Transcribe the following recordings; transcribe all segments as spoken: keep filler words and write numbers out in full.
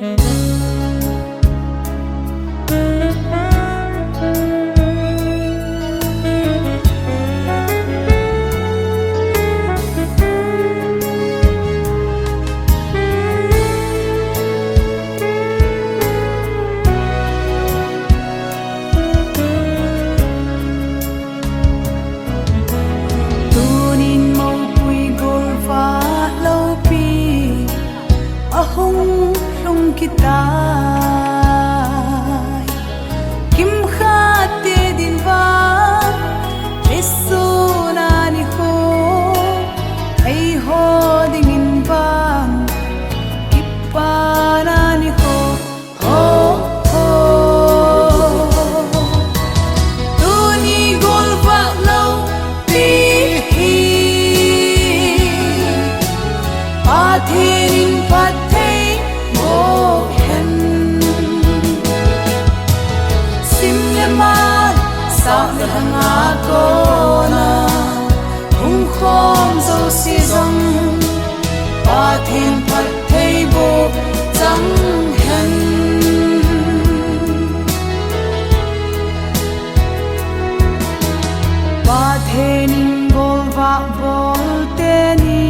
Tunin mopui golvah loupi ahung lhung kitai. Kimkhat te din vang, Jesu na nikho, eiho dingin vang, kipana nikho. Ho, ho. Tuni golvah loupi hi Pathen in phatthei boh hen. Sim le mal, sah le lhang a kona hung khom jouse jong Pathen phatthei boh chang hen. Pathen in golvah bol teni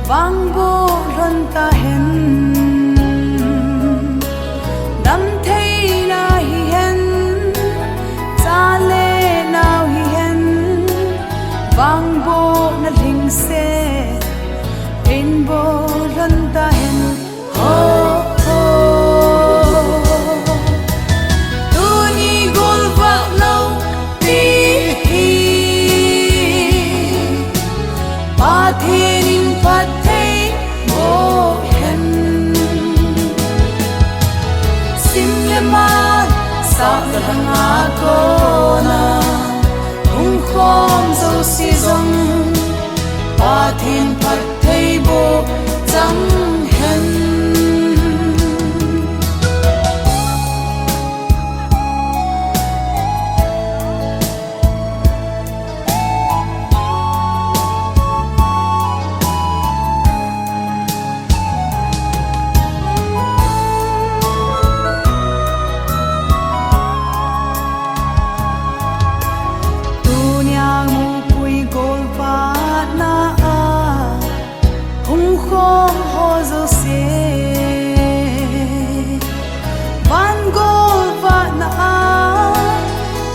vangboh lhon tahen. Damtheina hihen, cha le nao hihen, vangbohna lhingset in boh lhon tahen. Ho, ho. Tuni golvah loupi hi Pathen in phatthei boh hen. Sim le mal, sah le lhang a kona hung khom jouse jong Pathen phatthei boh chang hen. Tunia mopui golvahna a hung khom ho jouse, van golvahna a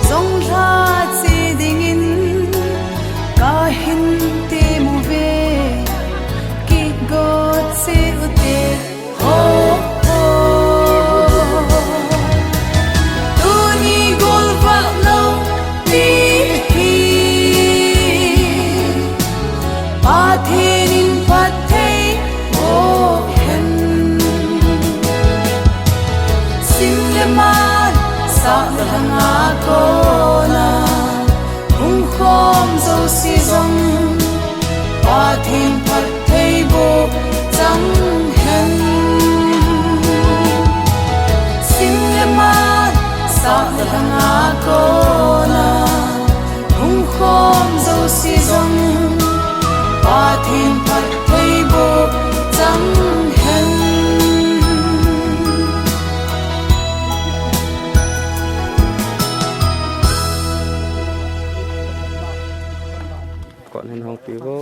jong lhache dingin kahin temuve, kigot cheh ute. Ho, ho. Tuni golvah loupi hi Pathen in phatthei boh hen. Sim le mal, sah le lhang a kona hung khom jouse jong Pathen phatthei boh chang hen. Sim le mal, sah le lhang a kona hung khom jouse jong Pathen phatthei boh chang hen. Kon hen hong pi vo.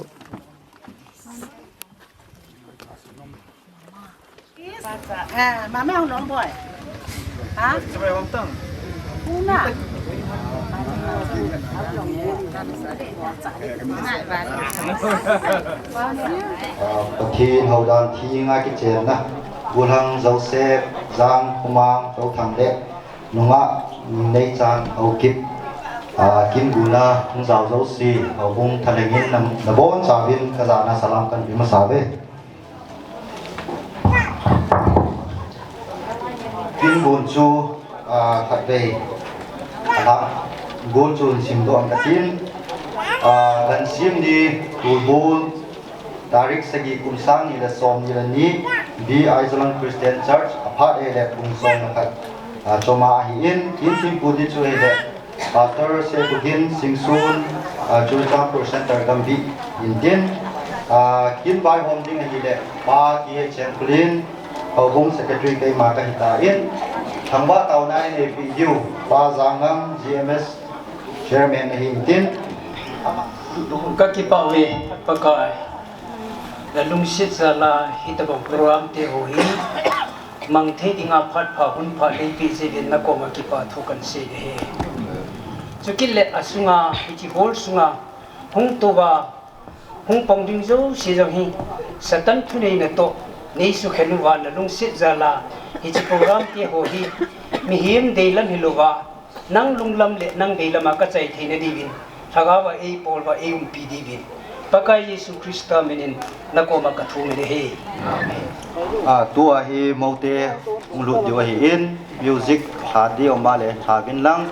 Eh, mama hong nong boy. Ha? Una. Ah, Pathen houdan thinga kichenna, Gulang Joseph, Jang Khumang, Jothang le nungah Neichan Haokip, ah, kin guna hung jao jouse, houbung thalheng in na, nabonchauvin kajana salam kahin pe masa uve. Kin gun chu, ah, khatvei, ah, gun chu simdoh katin, ah, Gansim ni Tuibul, tarik sagi kum sang ni le som ni le ni, B I Zalan Christian Church, aphat ahile pung som le khat, ah, choma ahin, kin thempu ti chu ahile, Pastor Sekugin Singsun, ah, Churachandpur Center Gambih in tin, ah, kin vaihom ding ahile, Pa T H Chengkulin, Houbung Secretary keima kahi tan, thangvah taona eipeh diu Pa Jangam, G M S Chairman ahin tin. Kakipah uve, Pakai. Nalungset jal a hitobang program te ho hi mang thei dinga phat pha hun pha neipeh jeh in nakoma kipa thu kaseina ahi. Chukit le asunga, hiche hall sunga hung touva, hung pang ding jouse jong hi Satan thuneina toh neisukhen uva, nalungset jal a hiche program te ho hi mihem deilam hilouva, nang lunglam le nang deilam a kachai theina diuvin, lhagao va eipol uva eiumpi diuvin, Pakai Jesu Christa minin nakoma kathum in ahi. Amen. Ah, tua hi moute hung lut diu ahin, music lha diu um a le lha uvin lang.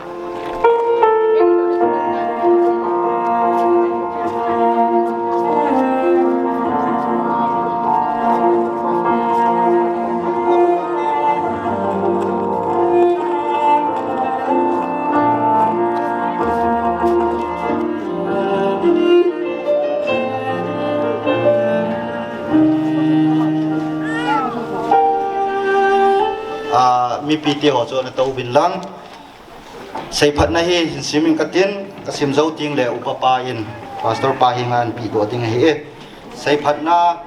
Ah, mipi te ho chu ana tou uvin lang. Seiphatna hi hin sim inge katin, kasim jou teng le upa pa in, pastor pa henga eipeh doh ding ahi. Seiphatna,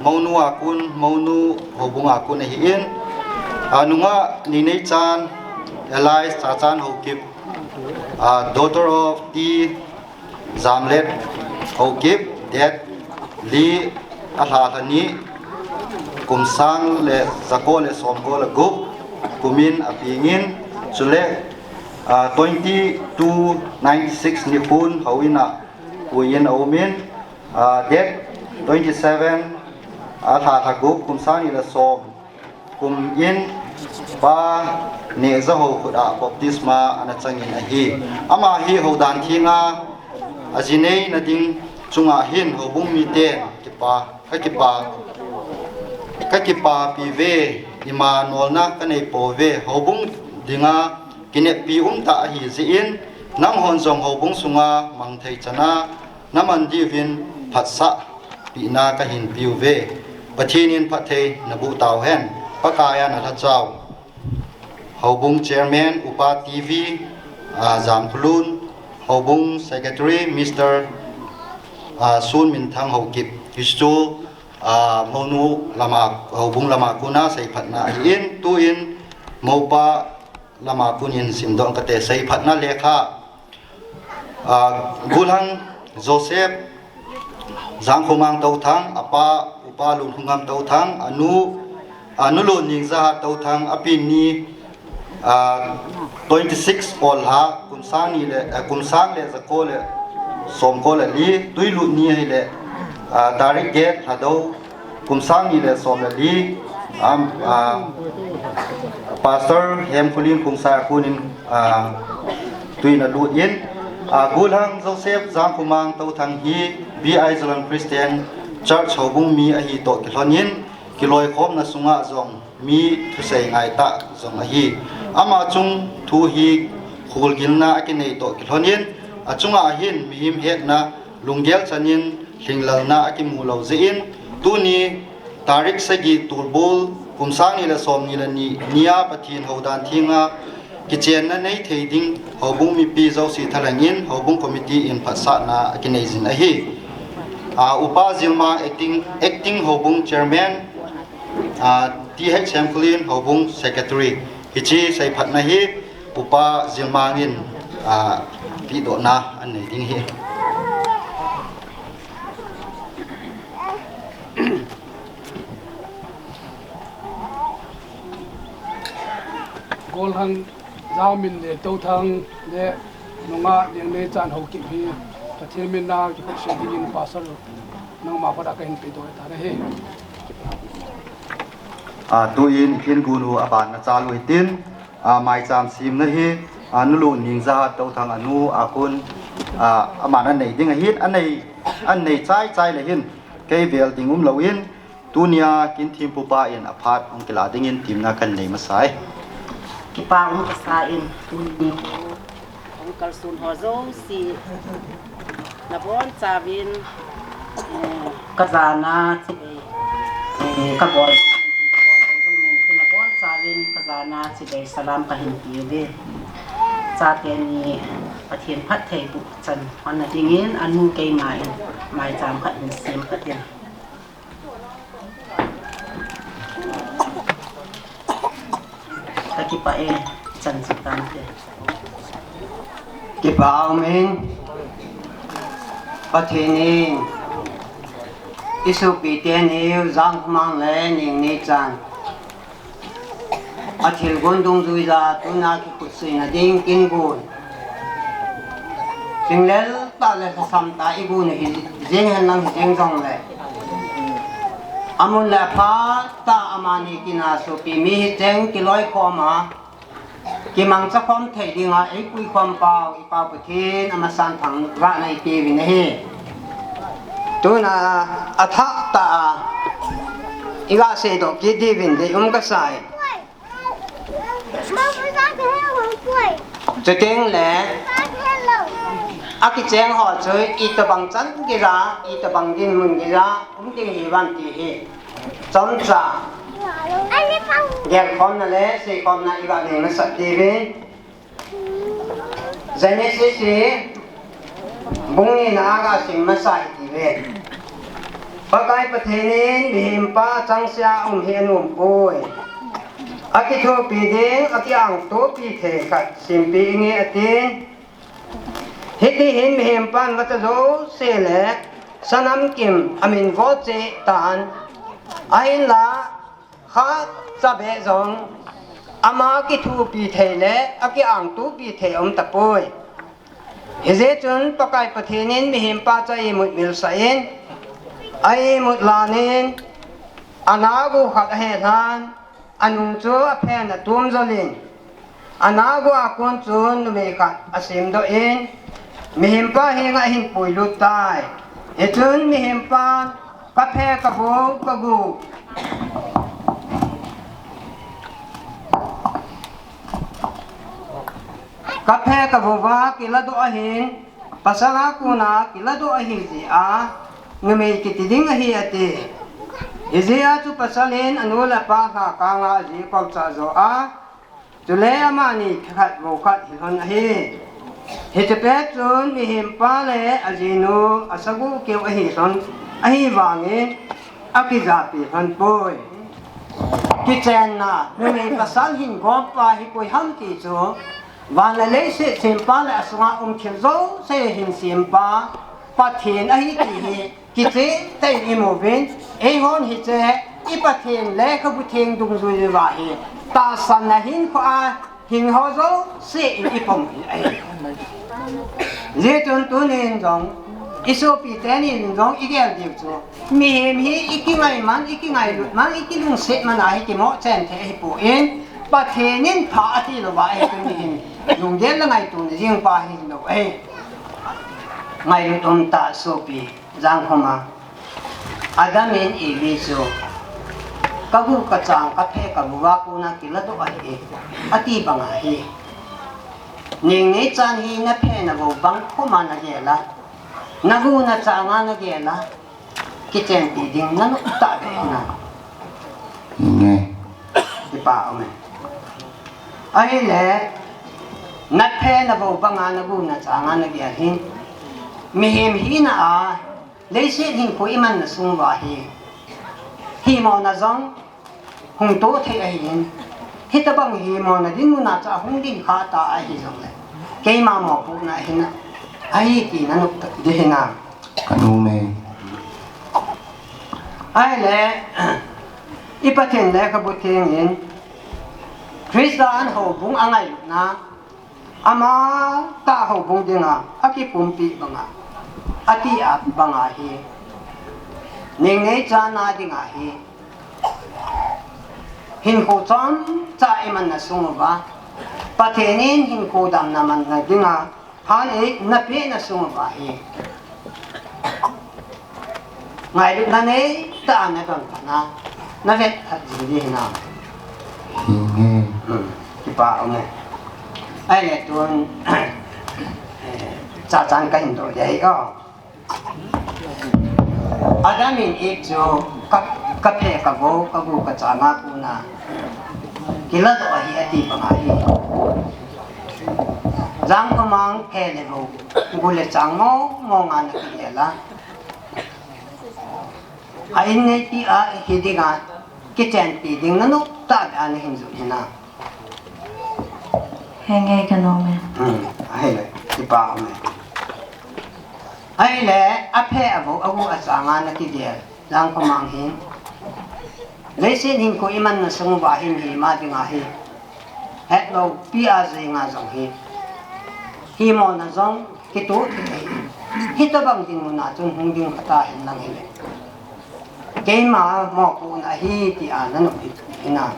mounu a kon, mounu houbung a kon ahin, ah, nungah Nineichan, alias Chachan Haokip, ah, daughter of T Jamlet Haokip, date li, alha lha ni, kum sang le jako le somko le gup kumin apengin, chule, ah, twenty two ninety six nikhon houin a puiyin aumin, ah, date twenty seven, alha lha gup, kum sang ni le som kumin Pa Nehjaho khut a baptisma ana changin ahi. Ama hi houdan thenga ajineina ding chunga hin houbung miten kipa, kakipa, kakipapi uve, ima nolna kanei pouve, houbung dinga kineppi umtah ahi jeh in, nanghon jong houbung sunga mang thei chana naman diuvin phatsah pehna kahin peuve. Pathen in phatthei naboh tauhen. Pakai a nalhachau. Houbung Chairman Upa T V, ah, Jamkhulun, Houbung Secretary Mister, ah, Sunminthang Haokip. Hichu, ah, mounu lama, houbung lama kona seiphatna ahin, tuin moupa lama konin simdoh kate. Seiphatna lekha, ah, Golhang Joseph Jangkhomang Touthang, apa Upa Lunkhongam Touthang, anu, ah, Nu Lonningjahat Touthang, apen ni, ah, twenty six Ollha, kum sang ni le, ah, kum sang le jako le somko le li, Twilut ni ahile, ah, tarik get Lhadou, kum sang ni le som le li, am, ah, Pastor Hemkholen Khongsai a konin, ah, twi ana lut in, ah, Golhang Joseph Jangkhomang Touthang hi B I Zalon Christian Church houbung mi ahi toh kilhonin, kiloikhomna sunga jong mi thusei ngaitah jong ahi. Ama chung thu hi kholgilna akinei toh kilhonin, achunga hin mihem hetna lunggel chanin lhinglalna akimu lou jeh in, tuni tarik sagi Tulbul, kum sang ni le som ni le ni, nia Pathen houdan thenga kichenna nei thei ding houbung mipi jouse thalheng in houbung committee in phatsahna akinei jin ahi. Ah, Upa Jilmang acting, acting houbung chairman, ah, T H Hemkholen houbung secretary. Hiche seiphatna hi Upa Jilmang in, ah, pehdohna anei ding ahi. Golhang Jangminlen Touthang le nungah Nineichan Haokip hi Pathen mina kikhopsah dingin pastor nangma khut a kahin pehdoh tan ahi. Ah, tuin kin gunu aban na chalu hitin, ah, maicham simna hi, ah, Nu Lonningjahat Touthang anu a kon, ah, aman anei ding ahin, anei, anei chai chai le hin, kei vel ding umlouvin, tunia kin thempupa in aphat hung kila dingin temna kanei masai. Kipa um kasa in, tuni hung kalson ho jouse nabonchauvin, eh, kajana, eh, kabol, kabol ho jong Ana chibai salam kahin pe uve. Chate ni Pathen phattheiboh chan honna dingin anu keima in maicham khat hin sem kate. Kakipah e, chan chu tante. Kipah umin, Pathen in i sopi teni u Jangkhomang le Nengneichan a thilgon dungjuija tuna kikhutsina ding kin gon. Singlel tah le lhasam tah i gon hi jeng hen lang hi jeng jongle, amun le apha tah amani kin a sopi mi hicheng kiloikhom a, kimangcha khom thei dinga eipui khom pau i Pa Pathen amasan thangvahna i pe uvin ahi. Tuna athah tah a i ga seidoh kit diuvin deium kasa e. Chuteng le, akicheng ho chu itobang chan geija, itobang dinmun geija um ding hiuvem ti hi chomcha gelkhomna le seikhomna i ga nei masat diuvin. Genesis hi bung nina a ga sim masa hite. Pakai Pathen in mihempa achangseh a um hi anom poi. Akithopi ding, akiangtopi thei khat sempeh inge atin. Hitihin mihempan vacha jouse le sanamkim amin vo cheh tan, ahinla khatcha beh jong ama kithopi thei le akiangtopi thei aum tapoi. Hijeh chun Pakai Pathen in mihempa chu a-imut milsah in, a-imut lan in, anagu khat ahelhan, anung chu aphen atom jol in, anagu a kon chun numei khat asemdoh in, mihempa henga ahin puilut tai. Hichun mihempan kaphe kavo kagu, kaphe kavova kiladoh ahin, pasal a kona kiladoh ahi jeh a numei kiti ding ahi ati. Hijeh a chu pasal in anu le apa lhakanga aji kolchah joh a, chule amani khat bou khat hilhon ahi. Hiche pet chun mihempa le ajinu asagu keu ahilhon ahivangin akijapi lhon poi. Kichenna, numei pasal hin gompa hi koiham ti chu van le leiset sempa le asunga um thil jouse hin sempa Pathen ahi ti hi kicheh tah in imuvin, eihon hiche i Pathen lekhabu theng dungjui uva hi tahsanna hinkhoa hing ho jouse in ipom u ahi. Hijeh chun tunin jong i sopi tenin jong igel diu chu, mihem hi ikingai man, ikingailut man, ikilungset man a hi kimoh chen thei ahipoi, Pathen in pha ati louva ahi, tunin lunggel le ngaito jing pa hilou ahi. Ngailut umtah sopi Jangkhomang. Adam in Evi chu, kagu kachang kaphe kavova kona kiladoh ahi, ati banga hi, Nengneichan hi naphe navo bang khoma nagel a, nagu nachanga nagel a, kichenpi ding nanop tahbeh hinam? Nge. Kipah ume. Ahile, naphe navo banga nagu nachanga nagel hin, mihem hina a leiset hinkho imanna sung uva hi himona jong hung toh thei ahin, hitobang himona dinmuna chu ahung ding kha ta ahijongle, keima mopohna ahin, ahi ti nanop ding hinam? Kanom e. Ahile, i Pathen lekhabu theng in Christa an houbung angailutna, amatah houbung dinga akipumpi banga, ati a banga hi, Nengneichan a dinga hi hinkho chomcha imanna sung uva, Pathen in hinkho damna manna dinga phan eina pehna sung uva hi, ngailutna neitah a nadon phatna navet phat jing ding hinam? Hinge. Hmm, kipah ume. Ahile tun, eh, chachan kahin doh ding ahi o. Adam in Eve chu ka, kaphe kavo, kagu kachanga kona Kila doh ahi ati bang ahi. Jangkhomang phe le gou, gu le chang mong mong a na kigel a, a in neipi a hi ding a, kichenpi ding na nop tah beh a na hin jot hinam? Henge ka nom e. Hmm, ahile, kipa um e. Ahile, aphe avou, agu achang a na kigel Jangkhomang hin. Leiset hinkho imanna sung uva hin hi ma dinga hi, hetlou pi a jeng a jong hi, himona jong kitoh thei ahi. Hitobang dinmun a chun hung ding khat ahin lang hile, keima mopohna ahi tia na nop hinam?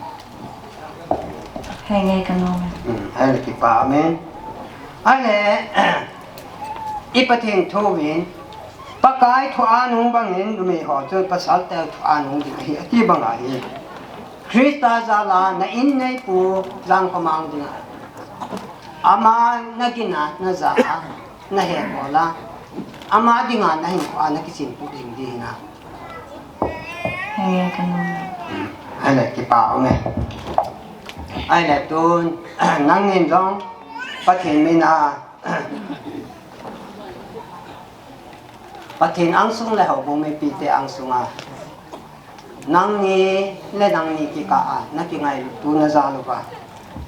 Henge ka nom e. Hmm, ahile kipa um e. Ahile, i Pathen thu in, Pakai thu a nung bangin numei ho chu pasal te thu a nung ding ahi ati bang ahi. Christa jal a na in neipu Jangkhomang dinga, ama na gin a na ja a, na he bol a, ama dinga na hinkho a na kichimpu ding ding hinam? Henge ka nom e. Ahile kipa um e. Ahile tun, nangin jong Pathen min a, Pathen angsung le houbung mipite angsunga, nangni le nangni kikah a na kingailut tu na jal uva,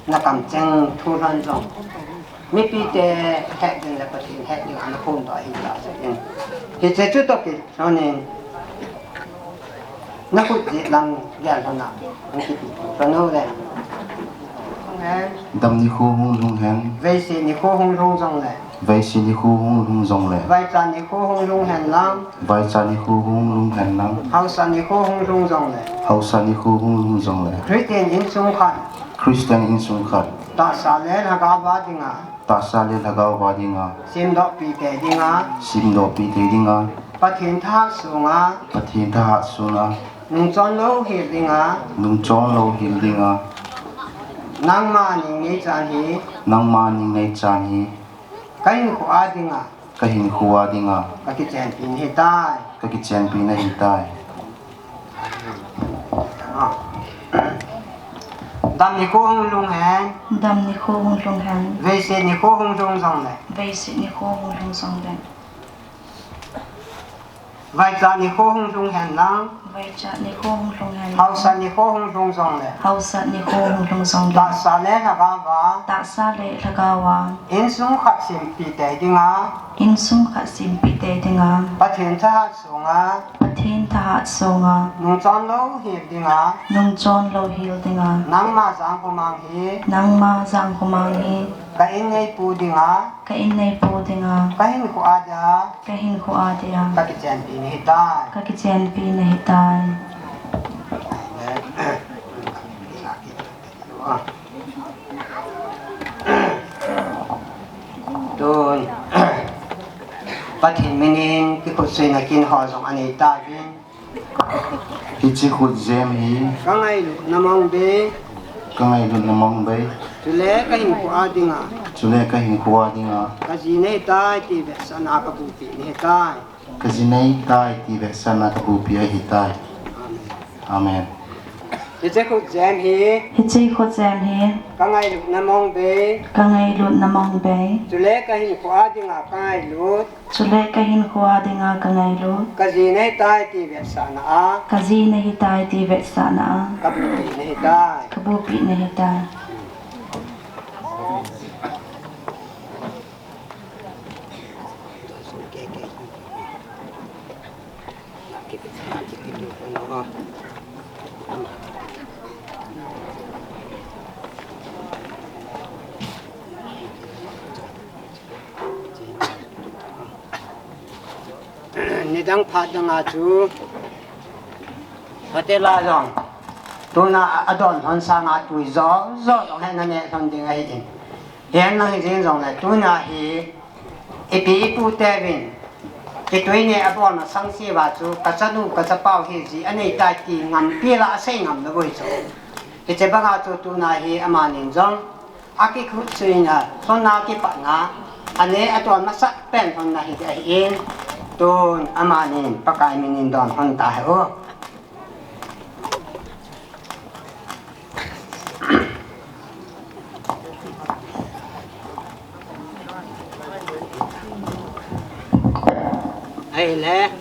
na kamcheng thu lhon jong, mipite het ding le Pathen het ding a na phondoh ahi tah jeh in, hiche chu toh kilhonin, na khut jet lang gel lhon a, hung kipi lhon u le. Dam nikho hung lhung hen. Veiset nikho hung lhung jongle. Veiset nikho hung lhung jongle. Vaicha nikho hung lhung hen lang. Vaicha nikho hung lhung hen lang. Haosa nikho hung lhung jongle. Haosa nikho hung lhung jongle. Christian insung khat. Christian insung khat. Tahsa le lhagao a dinga. Tahsa le lhagao a dinga. Simdohpi tei dinga. Simdohpi tei dinga. Pathen thahat sunga. Pathen thahat sunga. Nungchon louhel dinga. Nungchon louhel dinga. Nangma ning neichan hi. Nangma ning neichan hi. Ka hinkho a dinga. Ka hinkho a dinga. Ka kichenpi nahi tai. Ka kichenpi nahi tai. Ah. Dam nikho hung lhung hen. Dam nikho hung lhung hen. Veiset nikho hung lhung jongle. Veiset nikho hung lhung jongle. Vaicha nikho hung lhung hen lang. Vaicha nikho hung lhung hen lang. Haosa nikho hung lhung jongle. Haosa nikho hung lhung jongle. Tahsa le lhagao a. Tahsa le lhagao a. Insung khat simpi tei dinga. Insung khat simpi tei dinga. Pathen thahat sunga. Pathen thahat sunga. Nungchon louhel dinga. Nungchon louhel dinga. Nangma Jangkhomang hi. Nangma Jangkhomang hi. Ka in neipu dinga. Ka in neipu dinga. Ka hinkho a dia. Ka hinkho a dia. Ka kichenpi nahi tai. Ka kichenpi nahi tai. Tun, Pathen minin kikhutsuina kin ho jong anei tauvin. Hiche khutjem hi. Ka ngailutna mong bei. Ka ngailutna mong bei. Chule ka hinkho a dinga. Chule ka hinkho a dinga. Ka ji nahi tai ti vetsahna a ka bupi nahi tai. Ka ji nahi tai ti vetsahna a ka bupi ahi tai. Amen. Amen. Hiche khutjem hi. Hiche khutjem hi. Ka ngailutna mong bei. Ka ngailutna mong bei. Chule ka hinkho a dinga ka ngailut. Chule ka hinkho a dinga ka ngailut. Ka ji nahi tai ti vetsahna a. Ka ji nahi tai ti vetsahna a. Ka bupi nahi tai. Ka bupi nahi tai. Nidang phat dang a chu hotel a jong tuna adon lhon sanga tui jo jo jong hi na ne lhon ding ahi in. Hihen lang hi jeng jongle tuna hi ipi ipu teuvin itui ne abol masang uva chu ka chanu ka chapau hi ji anei tai ti ngam pi la asei ngam lou boi chu. Hiche banga chu tuna hi amanin jong akikhutsuina, lhonna kipatna, ane adon masat pen lhonna hi ahi in, tun amanin Pakai minin don lhon tahen. Ahile,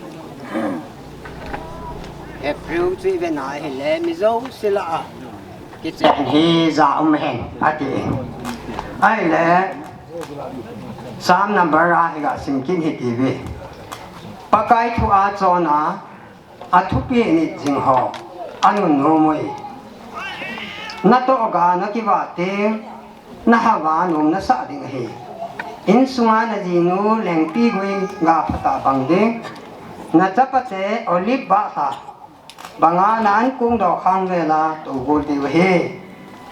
April chu iven ahile, Mizo sila a kichen hi ja um hen, ati. Ahile, Psalm number a hi ga sim kin hi tivi. Pakai thu a chon a, athupi nit jing ho, anunnom ui. Natoh ga nakivah teng, nahava nom nasah ding ahi. Insunga najinu lengpi guin ga phatah bang ding. Nachapate olive bah tah banga na ankung dokhang vela tougol diu ahi.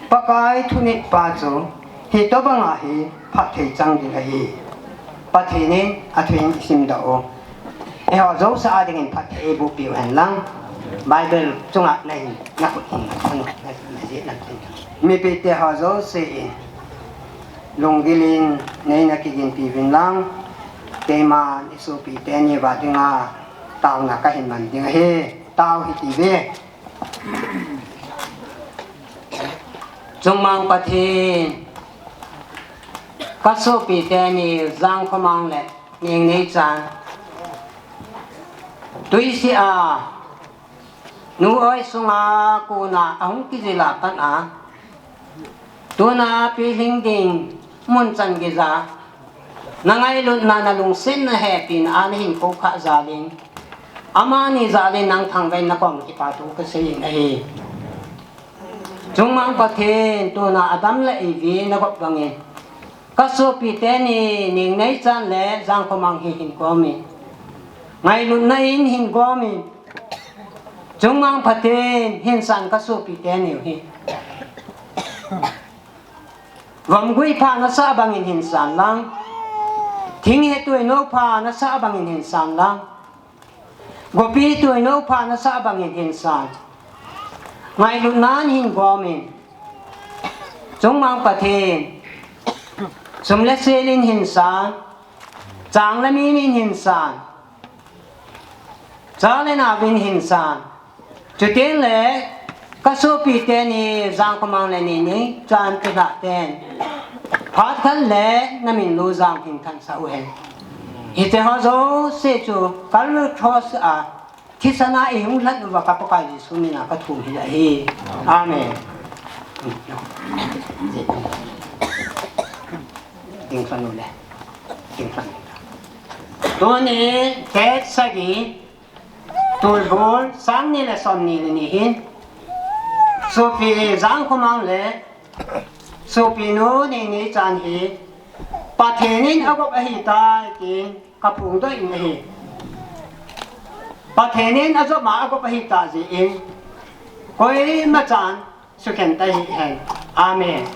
Pakai thunit pa chu hitobanga hi phatthei chang ding ahi. Pathen in athu in isim doh u. Eiho jouse a dingin phatthei eiboh piu hen lang. Bible chunga nahin, nakhut hin, nakhut hin, nakhut hin. Mipite ho jouse in lunggil in neina kiginpi uvin lang. Keiman isopi teni uva dinga taona kahin man ding ahi. Tao hiti uve. Chungmang Pathen, kasopi teni Jangkhomang le Nengneichan, tuisi a nu oi sunga kona ahung kijil a pat a, tuna pilhing ding mun chan geija, nangailutna, nalungsetna, hepina a nahin kou khah jal in, amani jal in nang thangvah in nakom kipathu kasei in ahi. Chungmang Pathen, tuna Adam le Evi nagop bangin, kasopi teni Nengneichan le Jangkhomang hi hin gom in, ngailutna in hin gom in, Chungmang Pathen, hinsan kasopi teni u hi. Vamgui pha nasah bangin hinsan lang. Thing hetui nou pha nasah bangin hinsan lang. Gopi hetui nou pha nasah bangin hinsan. Ngailutnan hin gom in. Chungmang Pathen, sum le sil in hinsan. Chang le min in hinsan. Cha le nao in hinsan. Chutengle kasopi teni Jangkhomang le Nengneichan tuna ten phat khat le namin lujang hin khansah u hen. Hiti ho jouse chu Calvary Cross a thisan a eihung lhat uva ka Pakai Jesu mina kathum hi ahi. Amen. Ding khan u le. Ding khan u. Tuni, date sagi, Tuibol, sang ni le som ni le ni hin, sopi Jangkhomang le sopi nu Nengneichan hi Pathen in agop ahitai tin kaphongdoh in ahi. Pathen in ajop ma agop ahitah jeh in koima chan sukhen tahih hen. Amen.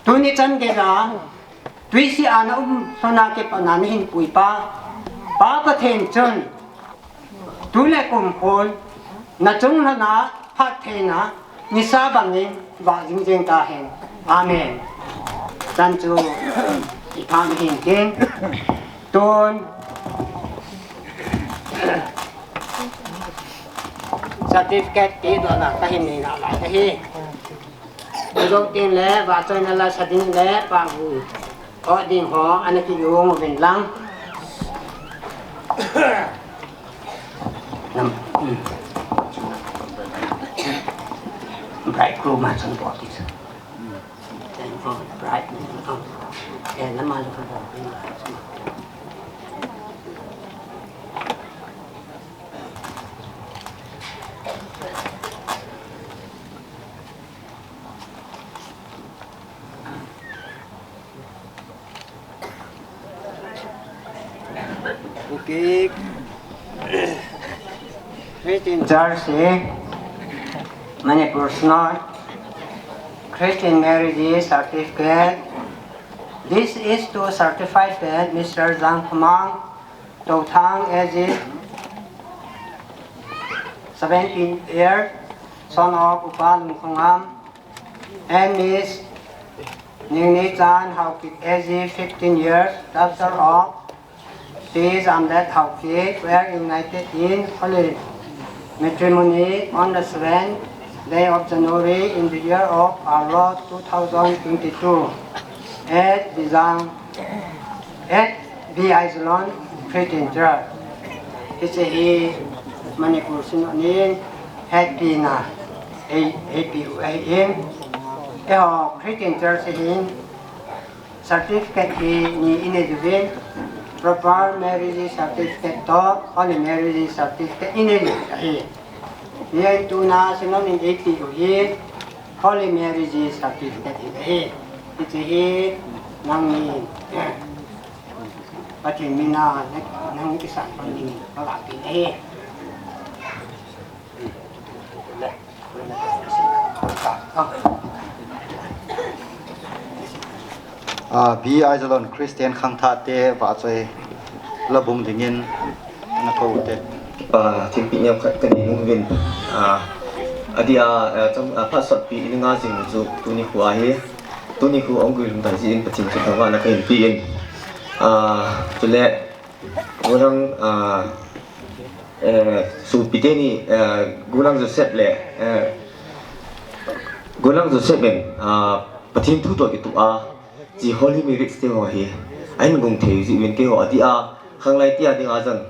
Tuni chan geija, tuisi a naum lhona kipatna nahin puipa Pa Pathen chun, tu le kum khun nachung lhona phattheina nisa bangin vah jingjing tahen. Amen. Chan chu ipha hin tin. Tun certificate pedohna kahin neina lai ahi. Ijou tengle vahchoina la sa ding le pahvui oh ding ho ana kijong uvin lang. Nam, um. Bridegroom a chun bol ti sa. Bridegroom, bride, um. Eh, nama lu ka bol. Okay. Christian Church, eh? Manipur Synod. Christian marriage certificate. This is to certify that Mister Jangkhomang Touthang, aged seventeen years, son of Upa Lungkhongam, and Miss Nengneichan Haokip, aged fifteen years, daughter of T. Jamlet Haokip, were united in holy matrimony on the seventh day of January in the year of our Lord two thousand twenty-two at Bijang At B. Aizalon Christian Church. Hiche hi Manipur Synod in hetpina ei, eipeh u ahin. Eiho Christian Church hin certificate hi ni inei uvin, proper marriage certificate toh holy marriage certificate inei u ahi. Hiche tuna Synod in eipeh u hi holy marriage certificate hi ahi. Hiche hi nangni Pathen mina nang kisan pan ding in kagapeh ahi. Ah, B. Aizalon Christian khangthah te vahchoi labung dingin na ko te. Ah, thilpeh neo khat kanei nom uvin. Ah, adia, ah, cham, ah, phat sotpi in nga jing u chu tuni khu ahi. Tuni khu hung guilhung dan jeh in Pathen chu thangvahna kahin pe in. Ah, chule, Golang, ah, eh, sopi teni, eh, Golang Joseph le, eh, Golang Joseph in, ah, Pathen thu toh kitoh a, hiche holy marriage te ho hi ahin gong thei jeh uvin keiho adia, khanglai te a dinga jong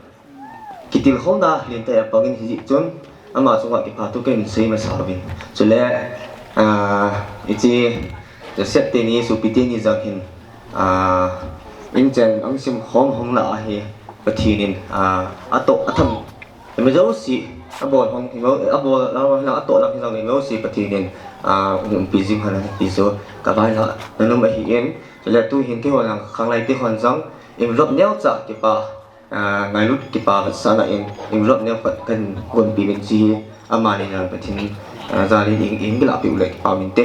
kitilkhouna lentah a pangin hijeh chun ama chunga kipathu kahin sei masa uvin. Chule, ah, hiche Joseph teni, sopi teni jong hin, ah, inchen ahin simkhom hung lah ahi, Pathen in, ah, atoh atham, imajouse, abol hung, imo, abol lang, atoh lang hijongle imajouse Pathen in, ah, umpi jing hen ti chu kavaina nom ahin, chule tuhin keiho jong khanglai te hon jong envelope neocha kipa, ah, ngailut kipa vetsahna in envelope neo khat kahin gonpeh uvin, hiche hi amani jong Pathen, ah, jalin eihin, eihin kilahpeh u le kipa um inte.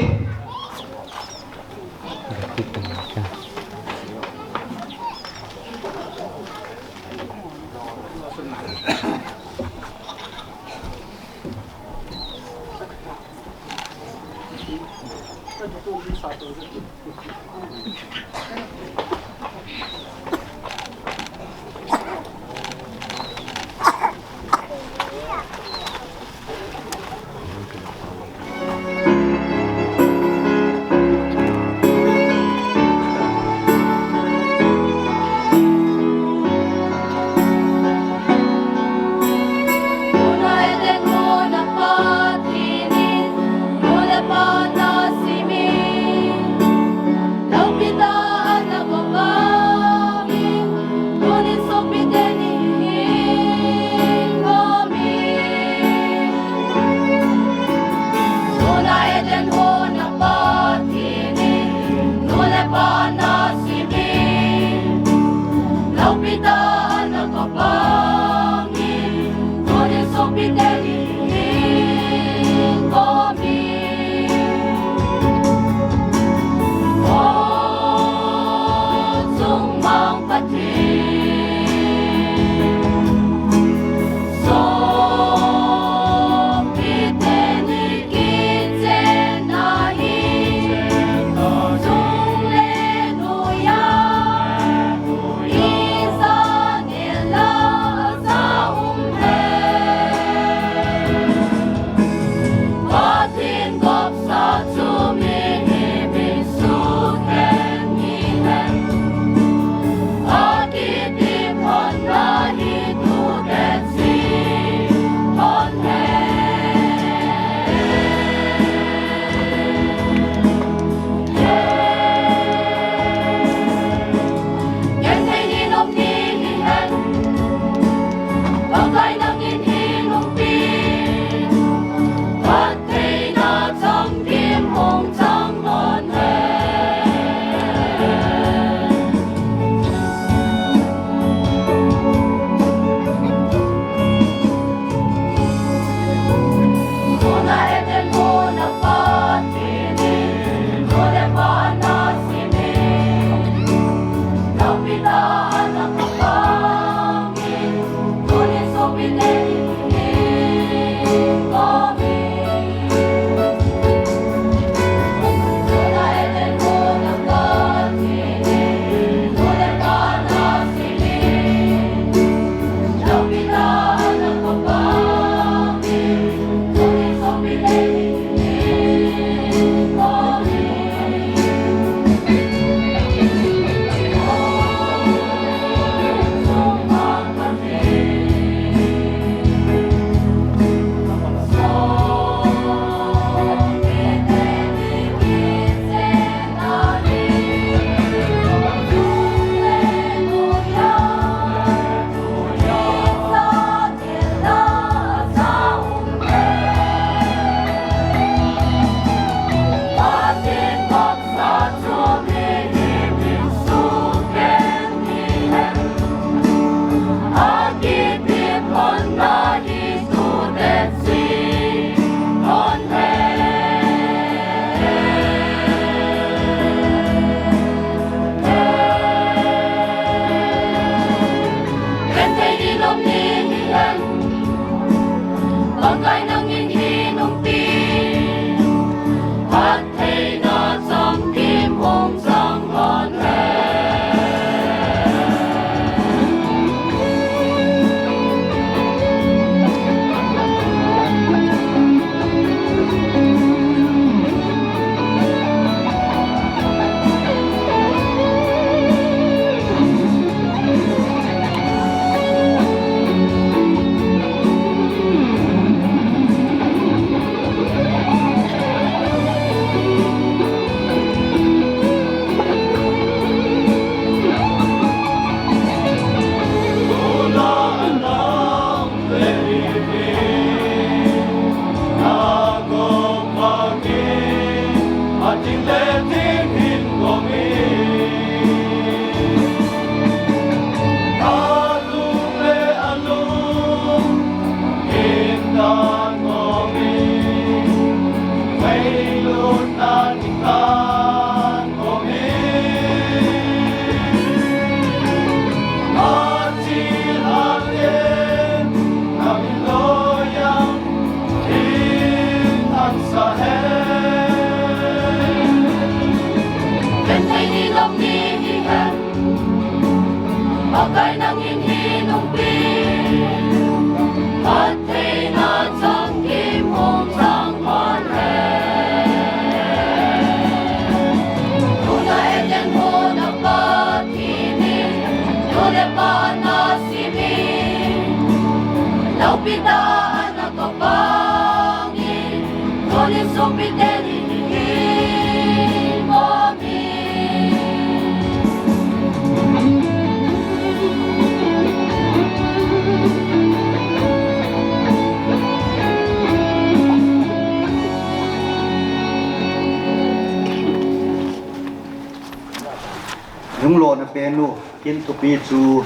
Lunglona penu, kin thupi chu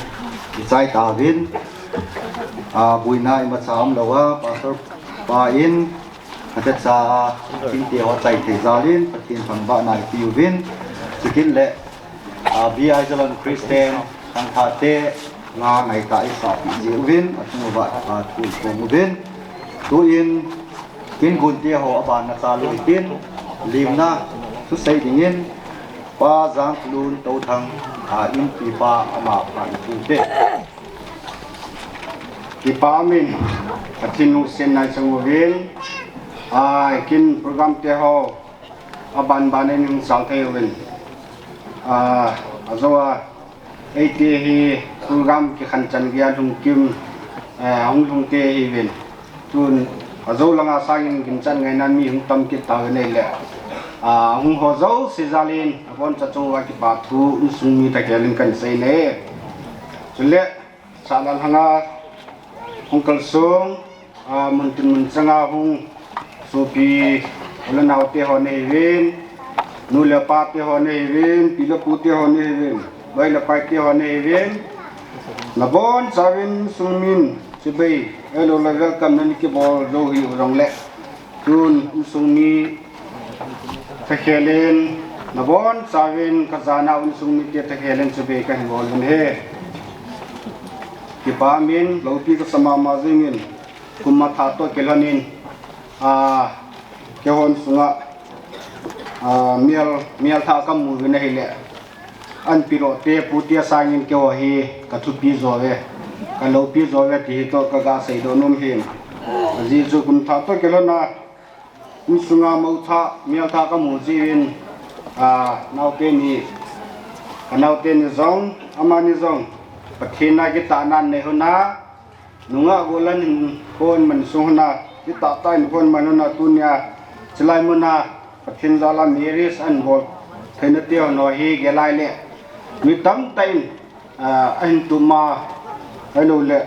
ichai tauvin, a, buina imacha umlouva, Pastor pa in, achacha, kin te ho chai thei jal in, Pathen thangvahna ipeuvin, chukit le, a, V I Zalon Christian, thangthah te, nga ngaitah isah peh jiuvin, achunguva, a, thu iphong uvin, tuin, kin gun te ho aban nachal u hitin, limna, thusei dingin, Pa Jangkholun Touthang, a, inpipa ama phat thu te. Kipa umin, Pathen lungsetna ichang uvin, a, kin program te ho, aban ban in hung chal thei uvin. A, ajou a, eite hi program kikhen chan geiya lungkim, eh, hung lhung te ihiuvin. Tun, ajou langa sangin ginchat ngaina mi hung tam kit tauvin ahile. A, hung ho jouse jal in, aboncha chunguva kipa thu, insung mi thakhel in kahin sei e. Chule, Sahna lhanga hung kalsong, a, mun tin mun changa hung sopi u le nao te ho nahiuvin, nu le pa te ho nahiuvin, pi le pu te ho nahiuvin, loi le pai te ho nahiuvin, nabonchauvin insung min chibai, hello le welcome nana kibol jou hiu jongle, tun insung mi thakhel in, nabonchauvin kajana u insung mite thakhel in chibai kahin bol uvin ahi. Kipa umin, loupi kasa mama jingin, kum matha toh kilhon in, a, keihon sunga, a, mial, mial thah kamu uvin ahile. An pi lou te, pu te sangin keiho hi kathupi jou ve, kaloupi jou ve ti hi toh kaga seidoh nom ahi. Ajeh chu kum thah toh kilhon a, insunga mo thah, mial thah kamu jiuvin, a, nao teni, kanao teni jong, amani jong, Pathen a kitahna anei hon a, nungah gollhang in hon man sung hon a, kitah tah in hon man hon a, tunia, chulai muna, Pathen jal a marriage ahin bol theina te hon ho hi gel a ahile, mi tamtah in, a, ahin tum a, ahilou le,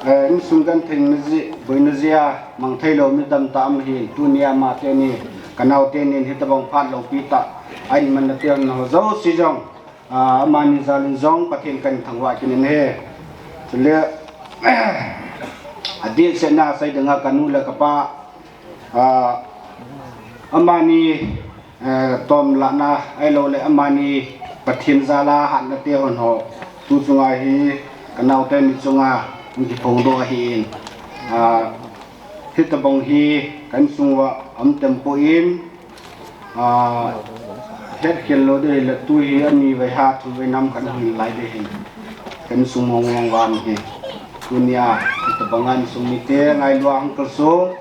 eh, insung gentheina jeh, boina jeh a, mang theilou mi tamtah um ahin, tunia ama teni, kanao teni, hitobang phat loupi tah, ahin manna te hon ho jouse jong, a, amani jal in jong, Pathen kahin thangvah kit in ahi. Chule, adehsetna sei dinga kanu le kapa, a, amani, eh, tomlahna, ahilou le amani Pathen jal a hatna te hon ho, tu chunga hi, kanao teni chunga, hung kiphongdoh ahin, a, hitobang hi, ka insung uva, um tem poi, a, hetkhel lou ding ahile tu hi ani vai ha thu vai nam kan hin lai ding ahin. Ka insung mong mong uva ahi. Tunia, hitobanga insung mite, ngailua hung kalsong.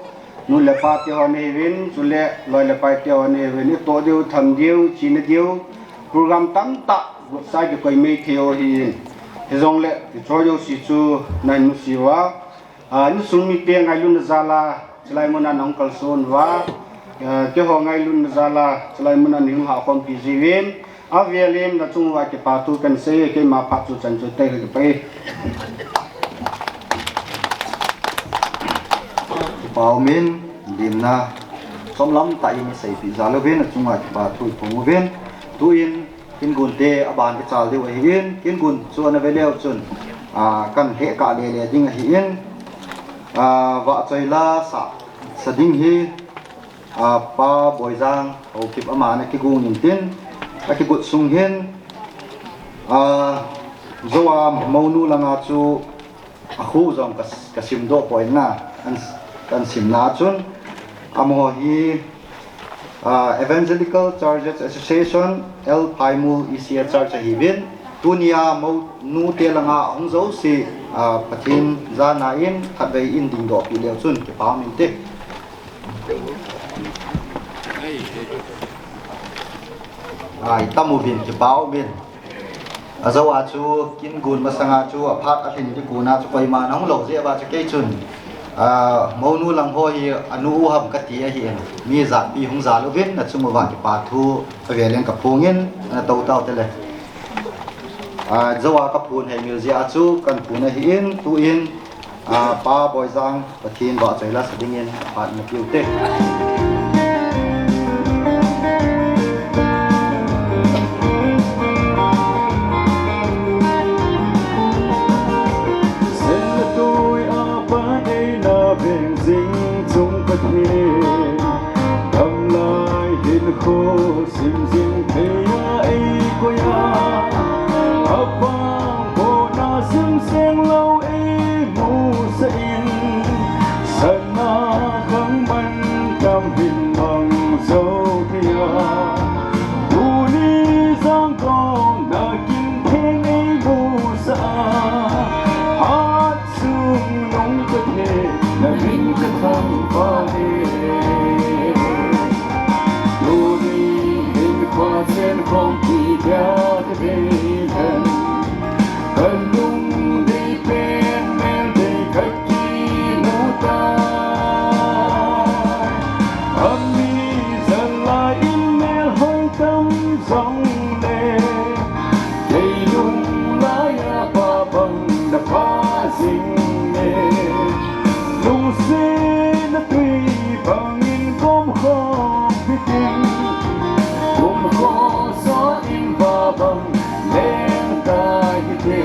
Nu le pa te ho nahiuvin, chule loi le pai te ho nahiuvin. Itoh diu, tham diu, chena diu. Program tamtah, gotsa kikoi mei thei u ahin. Hijongle, hicheho jouse chu nahin nusi uva. A, insung mite ngailutna jal a, chulai muna nahung kalson uva, a, keiho ngailutna jal a, chulai muna nahung hahkhompi jiuvin, avel in nachung uva kipa thu kahin sei e, keima phat chu chan chu tei ka kipah e. Kipa umin, limna, chomlam tah in iseipeh jal uvin, nachung uva kipa thu iphong uvin, tuin, Kin gun te aban ichal diu ahin, kin gun chu ana ve leu chun, a, kan hekah lele ding ahin, a, vahchoi la sa, sa ding hi, a, Pa Boijang Haokip ama ana kigon in tin, akigot sung hin, a, Zowa Monu langa chu, Akhu jong ka, ka simdoh poi na, an, kan simna chun, amaho hi, ah, Evangelical Churches Association, L Phaimul E C A Church ahiuvin, tunia Monu te langa ahung jouse, ah, Pathen jana in, khatvei in dingdoh peh leu chun, kipa um inte. Ai, tam uvin, kipa um in. Ajou a chu kin gon masanga chu aphat alhin ding kona chu koiman ahung lou jeh uva chu kei chun, a, mounu lang ho hi anu u ham kati ahin, mi jatpi hung jal uvin, achung uva kipa thu avel in kaphongin, ana tou tau te le. A, jou a kaphon hei mil jeh a chu kahin phon ahin, tuin, a, Pa Boijang, Pathen vahchoi la sa dingin, phat na piu te. Sen le tui a pan eina veng jing chung Pathen, gamlai hinkho sim jing thei a eikoi a, apang pona sim seng lou eimu sah in, sana khang mantam hin mang jou thei a. Tuni jangkon nakin theng eimu sah a, hat chungnung Pathen, namin kathangvah e. Tuni hin khuachen khompi dia kadei hen, kalung dei pen mel dei khat kimu tai. Ami jat lai in mel hoi tam jongle, kei lung lai a Pa bang na Pa jing e. Lungsetna tui bangin gom khom hitin, kumkho sot in Pa bang leng tai hite.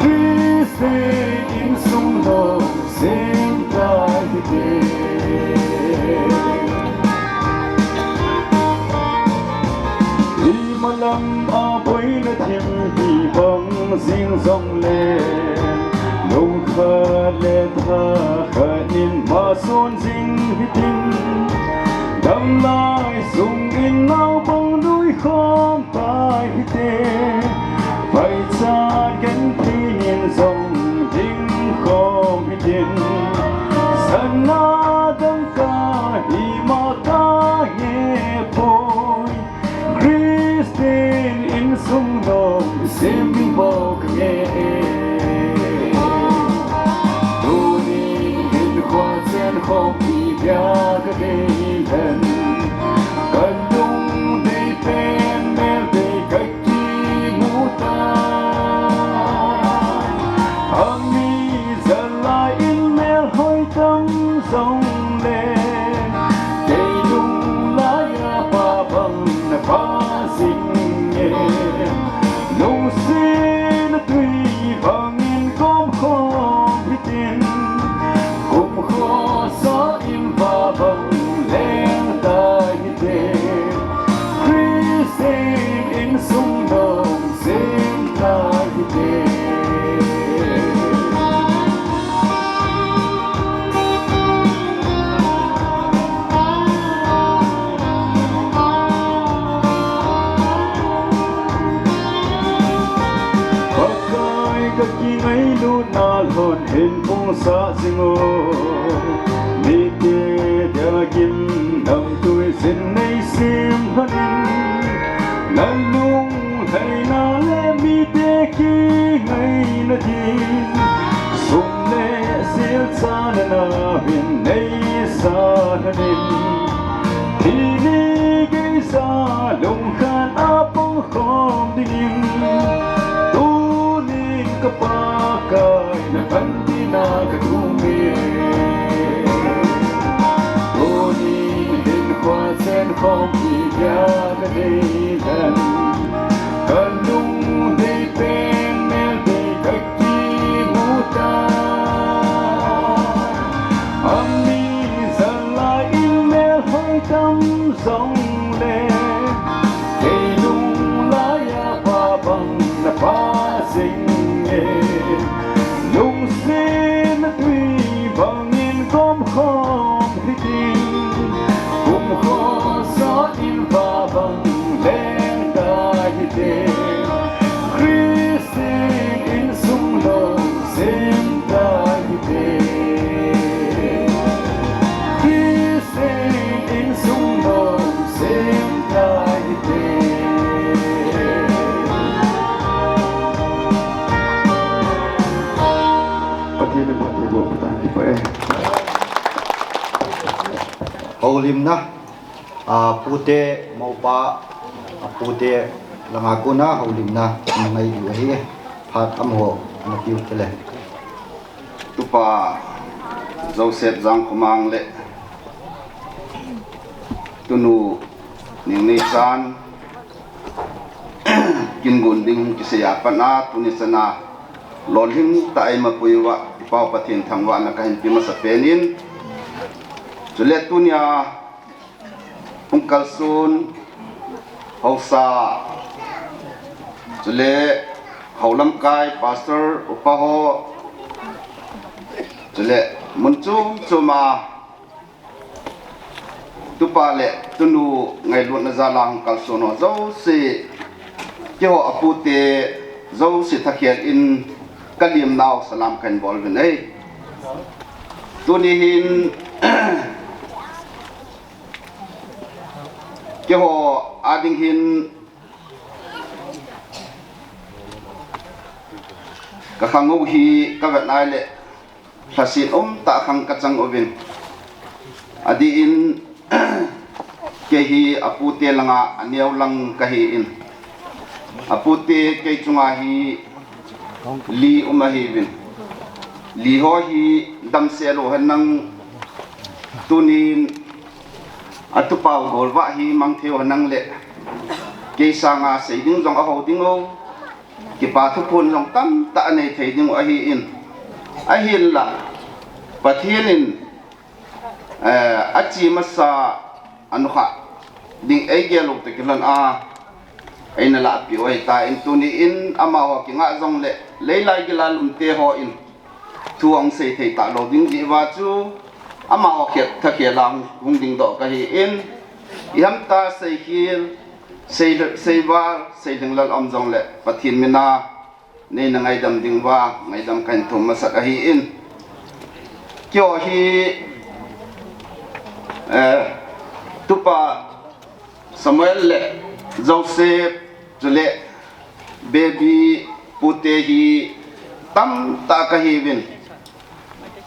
Christian insung lom sem tai hite. Imalam a boina thim hi bang jing jongle, lungkhat le thakhat in mason jing hitin, gamlai sung in naobang nuikhom tai hite. Paichat genthei in jong ding khom hitin, sana dangka hi mata nge poi. Christian insung lom sem ding bou kange. Tuni hin khuachen khompi dia kadei hen, kalung dei pen mel dei khat kimu tai. Ami jat lai in mel hoi tam jongle, kei lung lai a Pa bang na Pa jing e. Lungsetna tui bangin gom khom hitin, kumkho sot in Pa bang leng tai hite. Christian insung lom sem tai hite. Pakai, kakingailutna lhon hin pung sah jing o. Mite dia gimnamtui sin nei sem lhon in, nalung lhaina le mite kingaina din, sum le sil channa nauvin nei sa lhon in, thi ni geija lungkhat a pang khom dingin, tunin ka Pakai na panpina kathum e. Tuni hin khuachen khompi dia kadei hen, kalung dei pen mel dei khat kimu tai. Ami jat lai in mel hoi tam jongle, kei lung lai a Pa bang na Pa jing e. Lungsetna tui bangin gom khom hitin, kumkho sot in Pa bang leng tai hite. Christian insung lom sem tai hite. Christian insung lom sem tai hite. Houlimna, a, pute, mopa, a, pute langa kona houlimna, ngai diu ahi, phat amaho, na piu tele. Tupa Joseph Jangkhomang le tunu Ningneichan, kin gon ding kisei a pat a, tuni chana lolhing tah a eima pui uva, i Pau Pathen thangvahna kahin pe masa pen in. Chule tunia hung kalson haosa, chule houlamkai, pastor, upa ho, chule mun chom chom a, tupa le tunu ngailutna jal a hung kalson ho jouse, keiho apute jouse thakhel in ka limnau salam kahin bol uvin ahi. Tuni hin, keiho ading hin ka khang u hi ka vet nai le, lhasin um tah khang ka chang uvin. Adih in, kei hi apute langa aneo lang kahi in. Apute kei chunga hi li um ahiuvin. Li ho hi damsel u henlang, tunin atupau golvah hi mang thei u henlang le, kei sanga sei ding jong aho ding u, kipa thuphon jong tamtah anei thei ding u ahi in. Ahinla, Pathen in, eh, achi masa anukha ding eigel u toh kilhon a, eina lahpeh u ahitan, tuni in amaho kingah jongle, leilai gilal umte hon thu ahung sei thei talou ding jeh uva chu, amaho khet thakhel a hung, hung dingdoh kahi in, iham tia seikhel, sei, seival, seilhinglel um jongle, Pathen mina neina ngaidam ding uva, ngaidam kahin thum masat ahi in. Keiho hi, eh, tupa Samuel le Joseph, chule baby pute hi tamtah kahiuvin.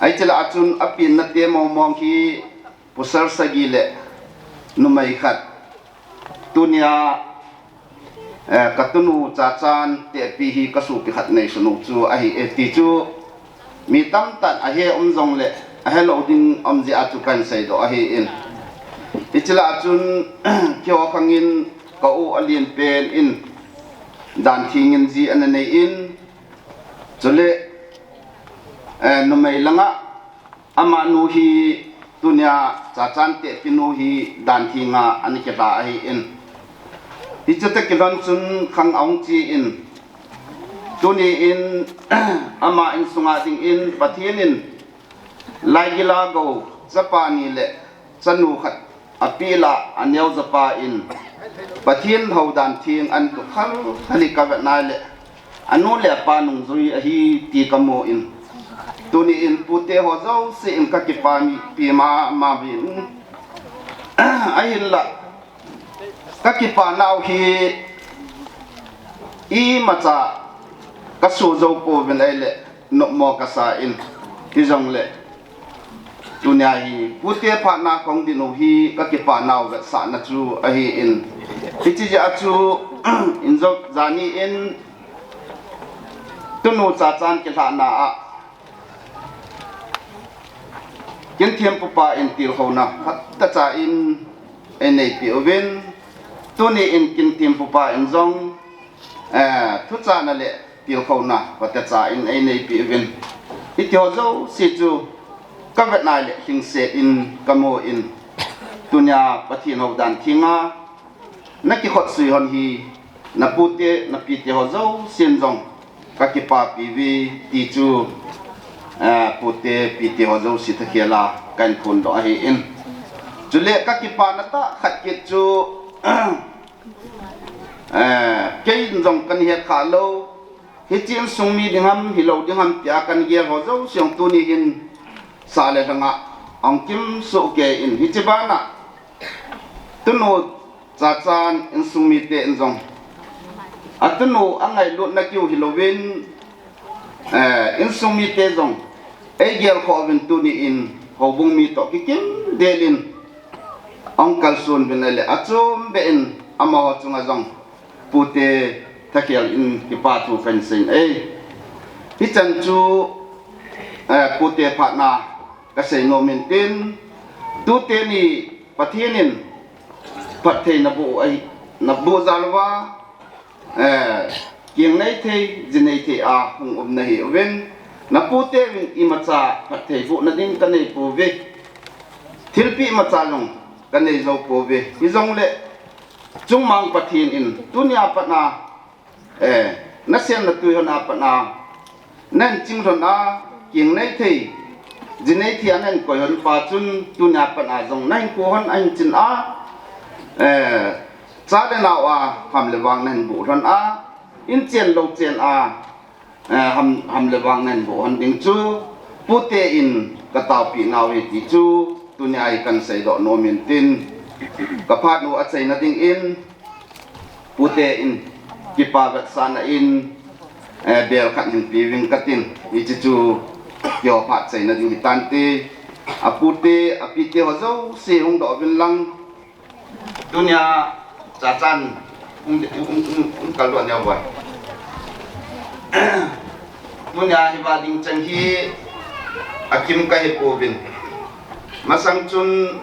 Ahi chule achun apenna te mong mong hi pasal sagi le numei khat. Tunia, eh, ka tunu Chachan Tehpi hi ka sopi khat neisun u chu ahi e ti chu, mi tamtah in ahe um jongle, ahelou ding um jeh a chu kahin seidoh ahi in. Hiche lah a chun, keiho khang in ka u alen pen in, dan theng in ji ana nei in, chule, eh, numei langa, amanu hi tunia Chachan Tehpi nu hi dan theng a ana kihla ahi in. Hiche toh kilhon chun khang ahung che in, tuni in ama insung a ding in Pathen in laigil a gou chapa ni le chanu khat apeh a, aneo japa in Pathen hou dan theng ana tuh khal khal hi ka vet nai le, anu le apa nungjui ahi ti ka mu in, tuni in pute ho jouse in ka kipah pi mama uvin. Ahinla, ka kipah nau hi imacha ka soh jou pouvin ahile, nopmo ka sa in, hijongle, tunia hi pute phatna kahung din u hi ka kipah nau vetsahna chu ahi in. Hiche jeh a chu, in jong jani in tunu Chachan kilhahna a, Kinthempupa in tilkhouna phatecha in einei peh uvin, tuni in Kinthempupa in jong, eh, thuchana le tilkhouna phatecha in einei peh uvin. Hiti ho jouse chu ka vet nai le lhingset in ka mu in, tunia Pathen hou dan theng a na kikhot sui hon hi, na pute, na pite ho jousen jong ka kipah pi uve ti chu, eh, pute, pite ho jouse thakhel a kahin phondoh ahi in. Chule ka kipana tah khat kit chu, eh, kei in jong kana het kha lou, hiche insung mi ding ham, hilou ding ham tia kana gel ho jouse jong tuni hin sa le lhanga ahung kimsuh kei in, hiche bana tunu Chachan insung mite in jong, atunu angailutna kiu hilouvin, eh, insung mite jong eigel khoh uvin tuni in houbung mi toh kikim del in, Uncle Sun bin le achom be in amaho chunga jong pute thakhel in kipa thu kahin seiye. Hichan chu, eh, pute phatna kasei nom in tin, tute ni Pathen in phatthei naboh ahi, naboh jal uva, eh, keng nei thei, ji nei thei a hung um nahi uvin, napute uvin imacha phatthei bohna ding kanei pouve, thilpeh imacha jong kanei jou pouve. Hijongle, chungmang Pathen in tunia pat a, eh, nasen natui hon a pat a, nahin ching lhon a, keng nei thei, ji nei thei a nahin koi hon pa chun tunia pat a jong nahin kou hon ahin chin a, eh, cha le nao a ham le vang nahin boh lhon a, in chen lou chen a, eh, ham, ham le vang nahin boh hon ding chu pute in kataopeh nau ahi ti chu tunia hi kahin seidoh nom in tin, kaphat u achaina ding in, pute in kipa vetsahna in, eh, bel khat hin pe uvin katin, hiche chu keiho phat chaina ding hitante, apute, apite ho jouse hung doh uvin lang, tunia chachan, um, um, um, um, kal lou neo vai. Tunia hiva ding chang hi akim kahi pouvin. Masang chun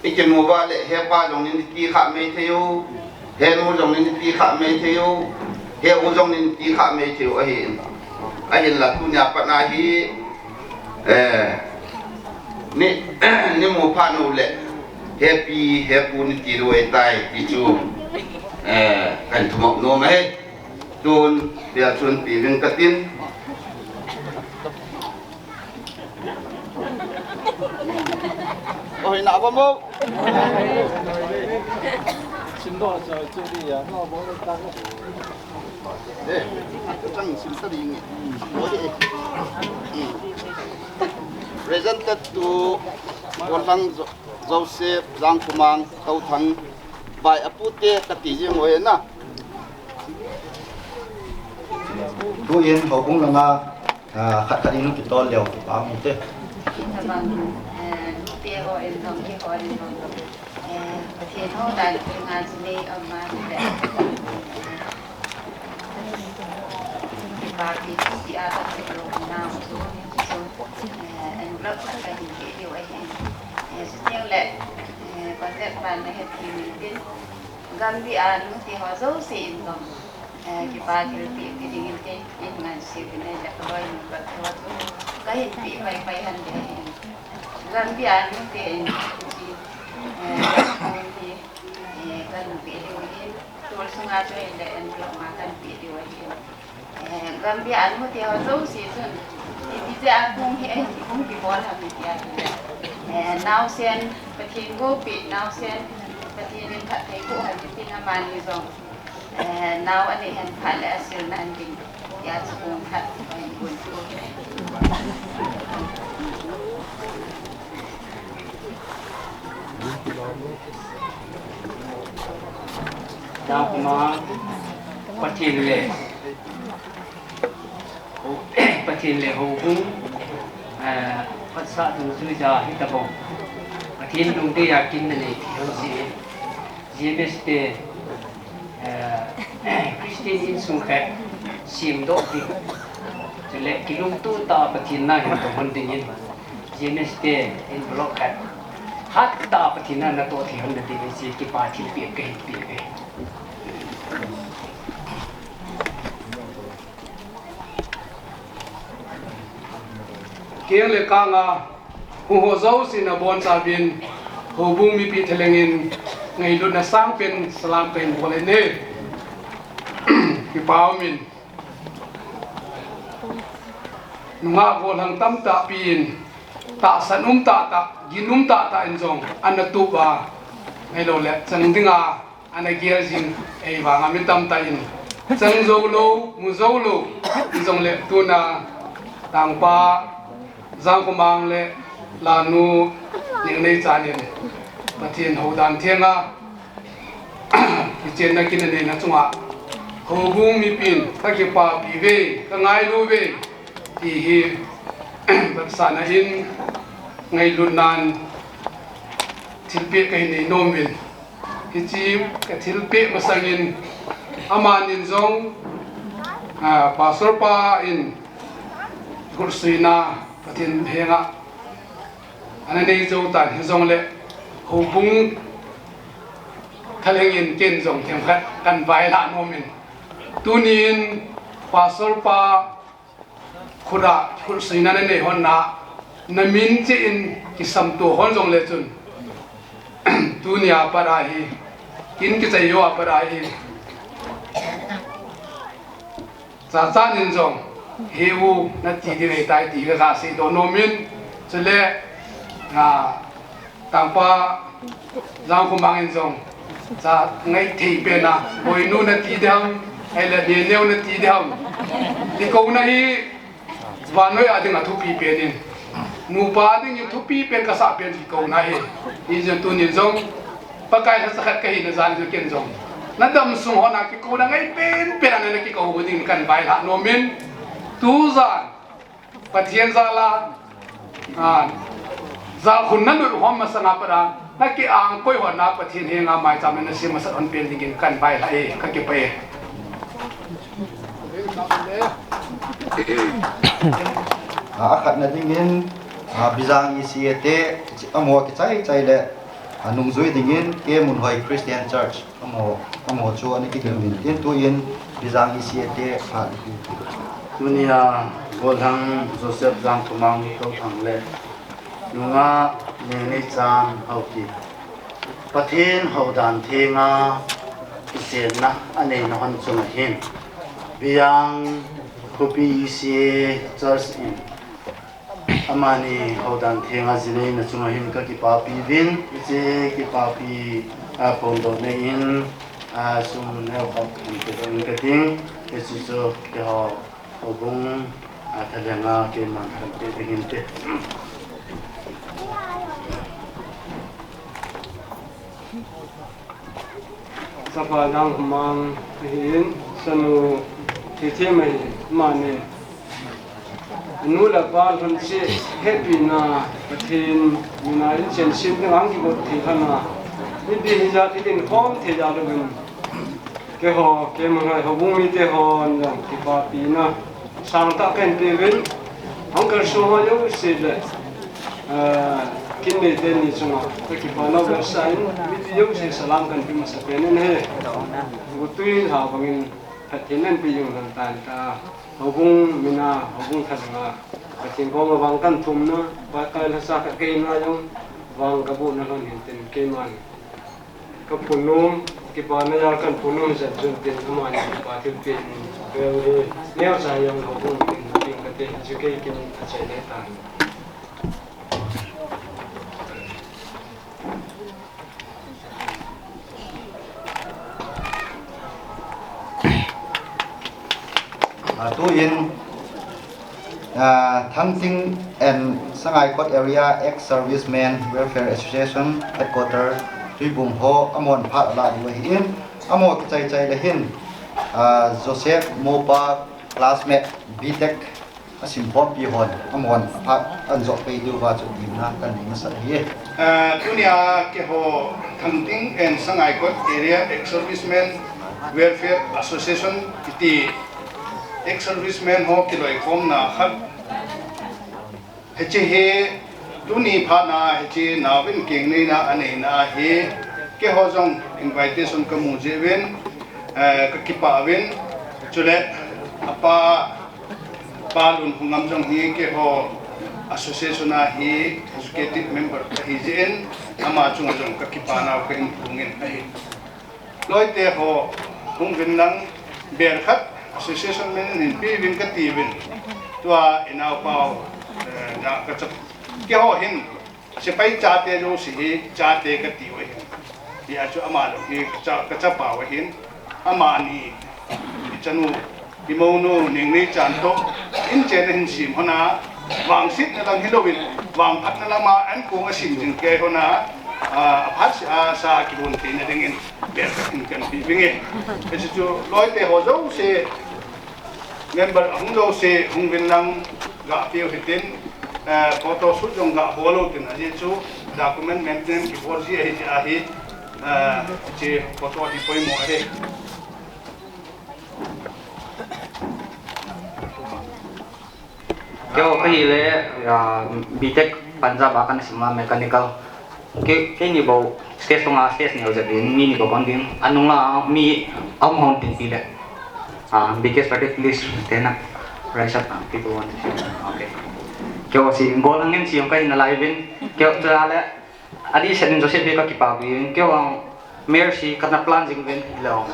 ikimu uva le hepa jong nin iti kha mei thei u, henu jong nin iti kha mei thei u, heu jong nin iti kha mei thei u ahin. Ahinla tunia pat a hi, eh, ni, ni mu phat u le hepi, hepu niti diu ahitai ti chu, eh, kahin thumop nom ahi. Tun, bia chun pe uvin katin. Oi, na ba mo? Sim do sa chu di ya. Eh, chang sim sa di nge. Oi, eh. Presented to Golhang Jo-, Joseph Jangkumang Touthang by apute kati jing oi na. Tuin houbung langa, ah, khat khat in kitol leu kipa um te. Tabang, eh, te ho in jong, keiho in jong, eh, Pathen hou dan kinga ji nei um ma le. Kipa pi pi a ta se lo na so, eh, envelope khat kahin pe diu ahi. Eh, chuteng le, eh, contact ban nahet thei uvin tin. Gambih a nute ho jouse in jong, eh, kipa thilpeh pe dingin kei, kei ngansei uvin ahile kaloinu kate ho chu kahin pe pai pai hon ding ahi. Gambih a nute in, eh, hi, eh, kahin pe diu ahin, tol sunga chu ahile envelope ma kahin pe diu ahin. Eh, Gambih a nute ho jouse chun, ipi jeh a kong hi, eh, kong kibol ham iti ahile, eh, naosen Pathen gopeh, naosen Pathen in phatthei boh hen tin amani jong, eh, nao anei hen phat le asilna ahin ding tia chu kong khat ahin gon chu. Jangkumang, Pathen le, Pathen le houbung, eh, phatsah dungjuija hitobang Pathen lungdei a kin nanei thei u jeh in, G M S te, eh, Christian insung khat semdoh ding, chule kilungtoh tah a Pathen na hin tong hon dingin, G M S te envelope khat hattah a Pathen na natoh thei hon na dingin hiche kipa thilpeh kahin pe uve. Keng le kang a hung ho jouse nabonchauvin, houbung mipi thalheng in ngailutna sangpen salam kahin bol ahi. Kipa umin, nungah gollhang tamtah pi in, tahsan um tahtah, gin um tahtah in jong ana tup a, ahilou le chang dinga ana gel jing, ahivanga mi tamtah in chang jou lou, mu jou lou, hijongle tuna tangpa Jangkumang le Lanu Nengneichan in Pathen houdan thenga kichenna kin aneina chunga houbung mipin kakipapi uve, kangailu uve ti hi vetsahna in ngailutnan thilpeh kahin nei nom in. Hiche kathilpeh masangin amanin jong, ah, Pastor pa in khutsuina Pathen henga ana nei jou tan hijongle houbung thalheng in ken jong themkhat kahin vailhah nom in. Tunin Pastor pa khut a, khutsuina nanei hon na, namin cheh in kisamto hon jongle chun, tunia pat ahi, kin kichai jou a pat ahi, Chachan in jong, he u nati ding ahitai ti kaga seidoh nom in, chule, ah, Tangpa Jangkhomang in jong, cha ngaithei pen a, boinu nati ding ham, ahile neneu nati ding ham. Kikouna hi, vannoi a dinga thupi pen in, nupa dingin thupi pen kasah pen kikouna hi. Hijeh chun tunin jong, Pakai lhacha khat kahina jal in jong ken jong, nadam sung hon a kikouna ngai pen pen a nakikoudoh ding kahin vailhah nom in, tujan, Pathen jal a, ah, jalkhun nalut hon masang a pat a, naki-angkoi hon a Pathen henga maicham nasem masat hon pen dingin kahin vailhah e, kakipah e. Ah, akhatna dingin, ah, Bijang E C A te, amaho kichai chai le, ah, nungjui dingin, K Munhoi Christian Church. Amaho, amaho chu ana kiding in tin tuin Bijang E C A te kha. Tunia Gollhang Joseph Jangkhomang Touthang le nungah Nengneichan Haokip, Pathen houdan thenga kichenna aneina hon chunga hin Bijang Khopi E C A Church in amani houdan thenga jinei na chunga hin kakipapi uvin, hiche kipapi a phongdohna in, a, sum neokhat kahin pedoh in kating, hiche chu keiho houbung, a, thalheng a keiman kahin pe ding inte. Chapa Jangkhomang ahin, chanu Thithem ahi, amani anu le apa lhonse hepina Pathen mina inchen sem ding a kigot thei lhon a, mipi hijat idin khom thei jal uvin, keiho, K Munhoi houbung mite hon jong kipapina sangtah kahin pe uvin, uncle sung ho jouse le, eh, kin neite ni chunga kakipana vetsah in, mipi jouse salam kahin pe masa pen in ahi. Gotwi lha bangin phatthei nahin pe jing lhon tan ta, houbung mina, houbung thalheng a Pathen koma vang kahin thumna, Pakai lhacha khat kahi na jong vang kabohna lhon hin tin keiman kaphunnom, kipana jal kahin phunnom jat jun tin amani kipa thilpeh in, vel hi neocha jong houbung in ping kate, hichu kei kin achaina ahitan. Ah, tuin, ah, Thangting and Sangaikot Area Ex-Servicemen Welfare Association Headquarter Tuibung ho amahon phat alah diu ahin, amaho kichai chai le hin, ah, Joseph Mopa classmate B Tech asim khompi hon, amahon aphat ahin joh pei diuva chu tina kahin nei masat ahi. Ah, tunia keiho Thangting and Sangaikot Area Ex-Servicemen Welfare Association kiti ex-servicemen ho kiloikhomna khat. Hiche hi tuni phat na hiche naovin kengneina aneina hi keiho jong invitation kamu jeh uvin, eh, kakipah uvin, chule apa Pa Lunhungam jong hi keiho association a hi executive member ahi jeh in, ama chunga jong kakipah nau kahin phongin ahi. Loite ho, hung vin lang, bel khat association min in hin pe uvin kati uvin. Tua inaopau, eh, ja kacha, keiho hin sepai chate jouse hi chate kati u ahin. Hijeh chun ama jong hi kacha, kachapau ahin. Amani, ichanu, imounu Nengneichan toh, inchen ahin sem lhon a, vangsetna lang hilouvin, vangphatna lang ma ankong asem jing kei lhon a, a, aphat seh a sa kihon theina dingin bel khat in kahin pe vinge. Hichu chu loite ho jouse, member ahung jouse, hung vin lang ga pe u hitin, eh, photo shoot jong ga bol u tin, ajeh chu Document maintain kibol ji ahi, ji ahi, eh, hiche photo hi poimo ahi. Keiho kahi le, ah, B Tech Punjab a kana sim a mechanical. Kei, keini bou stage tonga stage neo jep in, mi ni bou bang ding. Anunga mi ahung hon tin ti le. Ah, biggest party, please stand up. Rise up, ah, people want to see. Okay. Keiho si, bol hangin si, kahi nalai uvin. Keiho chule. Adeh seh in Joseph hi kakipa uvin, keiho ang Mercy kana plan jing uvin hilou.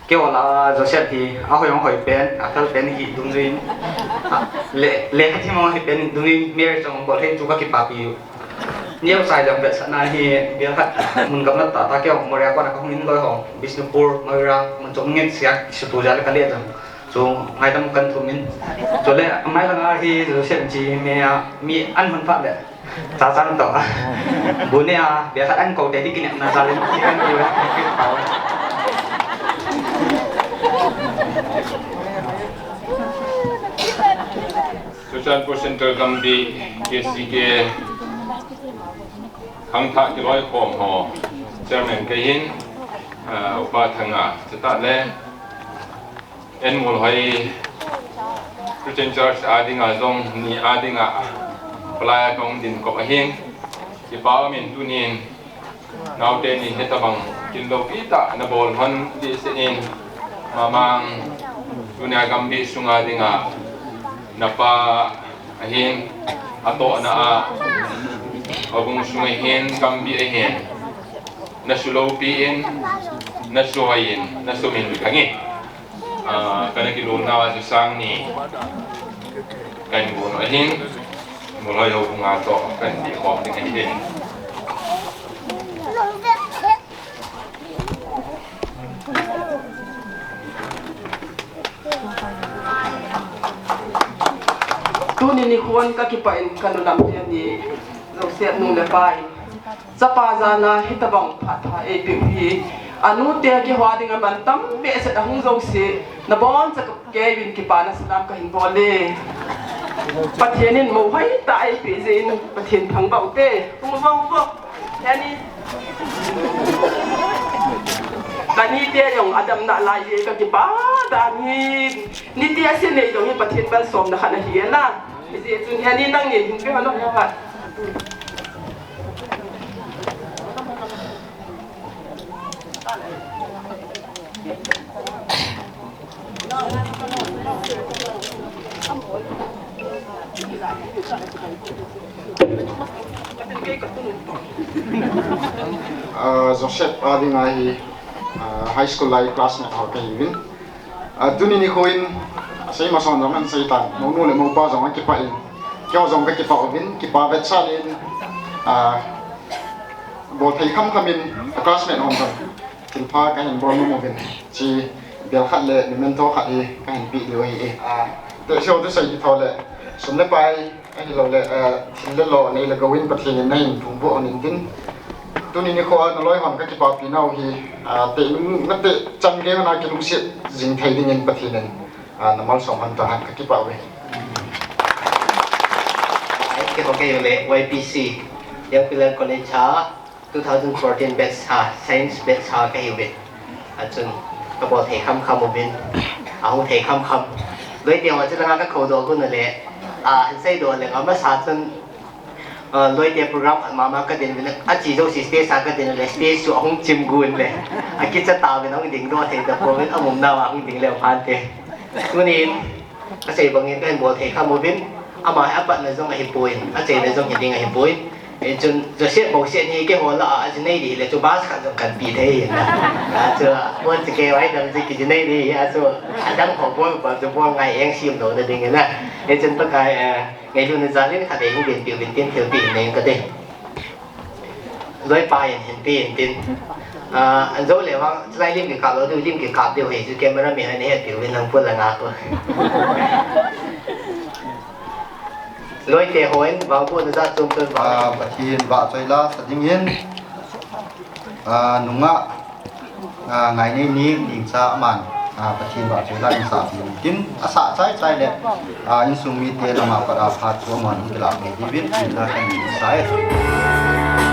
Keiho lah a Joseph hi ahoi hung hoi pen, aphel pen hi dungjuiyin. A, le, lekha thim hung hi pen dungjuiyin Mercy chang bol hin chu kakipa pi u. Neo sai jam vetsahna hi bial khat mun gamla tah tah keiho Moreh a kona kahung in loi ho, Bishnupur, Moirang, mun chom ngin sia, sutu jale kale jam. Chu ngaidam kan thumin. Chule, amai langa hi Joseph chi me a, mi an hun phat le. Cha chan to. Bu ne a, bia khat an ko te di kinepna cha le, ki kan ki wa, ki pau. Churachandpur Central Gambih K C K khangthah kiloikhom ho chairman kei hin, ah, Upa Thanga, chutah le, N. Molhoi Christian Church a dinga jong ni a dinga palai a kong din kop ahin, kipa umin tunin naote ni hitabang kin loupi tah nabol hon ding sehin, mamang tunia Gambih sunga dinga napa ahin, atohna a, houbung sunga hin, Gambih ahin, nasu loupi in, nasu hoi in, nasu min thangin. Ah, kana kilolnau a chu sang ni kahin bol u ahin, Molhoi houbung a toh kahin peh khom ding ahi. Tuni nikho in kakipah in kanu lampi ani Joseph nu le pa in. Chapa jana hitabang phat pha eipeh u hi. Anute keiho dinga mantam behseh ahung jouse. Nabonchauva kei vin kipana salam kahin bol e. Pathen in mohoi tah a eipeh jeh in Pathen thangvah u hite. Hung vang vo. Heni. Kanite jong adam nalai jeh kakipah dan hi. Nite ase nei jong hi Pathen malsomna khat ahi na. Hijeh chun heni nangni hin pe hon o ya. Ah, Joseph a dinga hi, ah, high school lai classmate ho kahiuvin. Ah, tuni nikho in, ah, seima son jong ahin sei tan, mounu le moupa jong akipah in, keiho jong kakipah uvin, kipa vetsah in, ah, bol thei khamkham in, ah, classmate hon jong thilpha kahin bol nom uvin, chi bel khat le memento khat hi kahin peh diu ahi e. Ah, tehse ho thusei kitho le, sum le pai, Ahilou le, eh, thil le lo, nei le gou in Pathen in nahin thumpu hon in tin. Tuni nikho a naloi hon kakipapi nau hi, ah, teh nung, nateh chan gei hon a kilungset jing thei dingin Pathen in, ah, namalsom hon tahen kakipah uve. Ai, keiho kahiu le Y P C, Young Pillar College a, two thousand fourteen batch a, science batch a kahiuve. Achun, kabol thei khamkham uvin, ahung thei khamkham. Loite ho chu langa kakhoudoh gun le, ah, ahin seidoh le, amasa chun, ah, loite program khat mama kadin uvin, achi jouse stage a kadin le, stage chu ahung chim gun le, akicha tauvin ahung dingdoh thei tapouvin, amumnauva ahung ding leu phante. Tunin, Kasei bangin kahin bol thei kha uvin, ama hi apatna jong ahipoi, acheina jong hiding ahipoi. Hichun Joseph Bouset hi keiho lah a, ajinei ding hile chu bus khat jong kahin pe thei ahi na. Achu, bon chu keiho hi dam chu kijinei ding ahi, achu, adang ho bol bol chu bol ngai eng sim louna ding ahi na. Hichun Pakai, eh, ngailutna jalin khat ei hung benpeh uvin tin thilpeh nei kate. Loipa in hin pe in tin. Ah, an jou le vang, chulai lim kikap lou diu, lim kikap diu hi, chu camera mi hai nei hetpeh uvin lang pul langa ko. Loite hon, vangbohna jat chom chom vang. Ah, Pathen vahchoi la sa dingin. Ah, nungah. Ah, ngainei ni, ningcha aman, ah, Pathen vahchoi la in sa ding tin, asah chai chai le, ah, insung mite lama pat a phat chu aman hung kilah ngei diuvin, tin la kan in sa e.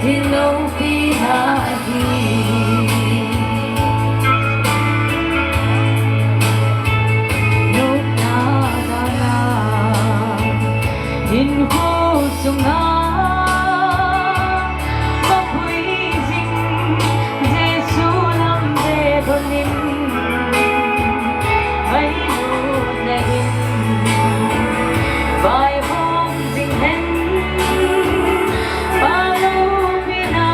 Pathen loupina ahi. Nopna dana hinkho chunga vapui jing Jesu lam ve donin. Vai lut le hin, vaihom jing hen, Pa loupina,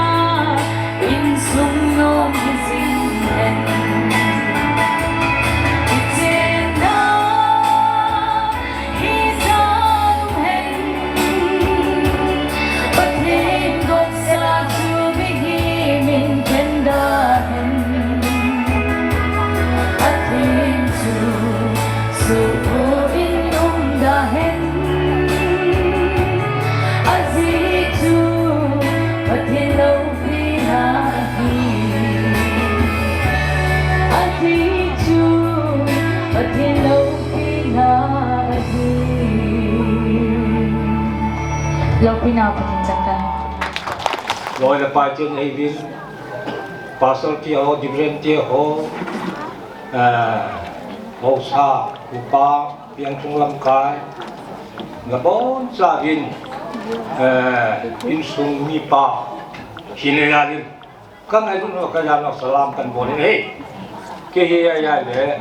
insung nom hi jing hen. Kichenna hi jal hen, Pathen gotsa chu mihem in phen da hen. Pathen chu suhbulhin um da hen. Ajeh chu Pathen loupina ahi. Ajeh chu Pathen loupina ahi. Loupina Pathen chang ta. Loi le pai chen ahi uvin. Pastor te ho, Reverend te ho, eh, haosa, upa, piangthong lamkai, nabonchauvin, eh, insung mipa, hina jal in, ka ngailutna, ka jana salam kan bol e. Kei hi ahi le,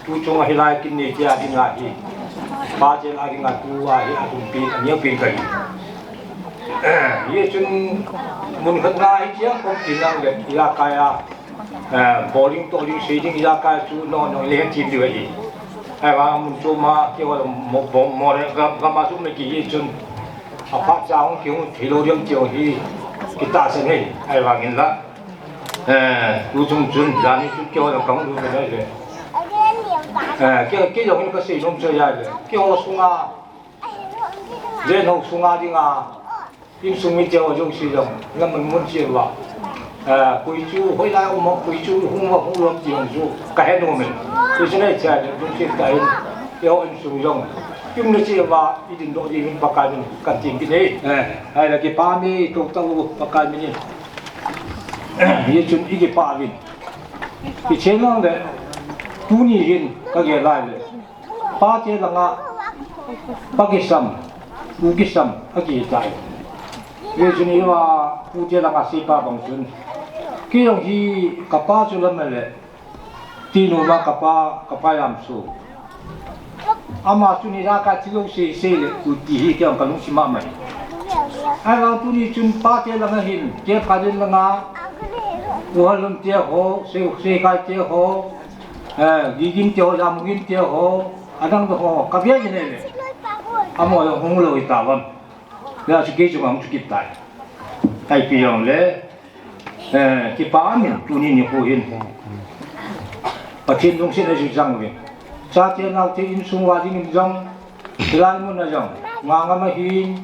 tu chunga hilai kin neite a dinga hi, pate a dinga tua hi atumpi, aneopen kahi. Eh, hichun mun khat na hi chiang kong tin lang le, ila kaya, eh, bowling to ding, sei ding, ila kaya chu no, no, le hen chin diu ahi. Ahivang mun chom a, keiho mo, mo, mo, gam, gam a chu me ki hichun, aphat cha hung kihung thei lou diam ti ho hi kitahsan e, ahivangin la. Eh, tu chung chun, jani chu keiho jong kahung lut le le. Eh, kei, kei jong hin kasei nom chu ahi le. Keiho sunga, len ho sunga dinga, insung mite ho jouse jong, lam mun mun cheh uva. Eh, koi chu, hoilai um, koi chu hung uva, hung lou ti jong chu kahe nom e. Hichu nei cheh le, lungset tah in, keiho insung jong, kiumna cheh uva, idin doh ding in Pakai min katin kit e. Eh, ahile kipa mi, to tah u Pakai min in. Hichun i kipa uvin. Kichen lang le, tuni hin kagel lai le, pate langa pa kisam, pu kisam akihi tai. Hichun iva pute langa seipa bang chun, kei jong hi kapa chu lam le, tinu ma kapa, kapa jam chu. Ama chun ila kati lou sei sei le, u ti hi kei jong kalungset mama e. Ahivang tuni chun pate langa hin, kei phaden langa, u Halun te ho, sei, Seikai te ho, eh, Gigin te ho, Jamungin te ho, adang ho, kave jin e le. Amaho jong hung lou hita uvem. Hijeh chun kei chu kahung chu kit tai. Ipi jong le, Eh, kipa min tuni nikho hin. Pathen lungset a chu chang uvin. Chate naote insung uva dingin jong, hilai mun a jong, Ngangam ahin,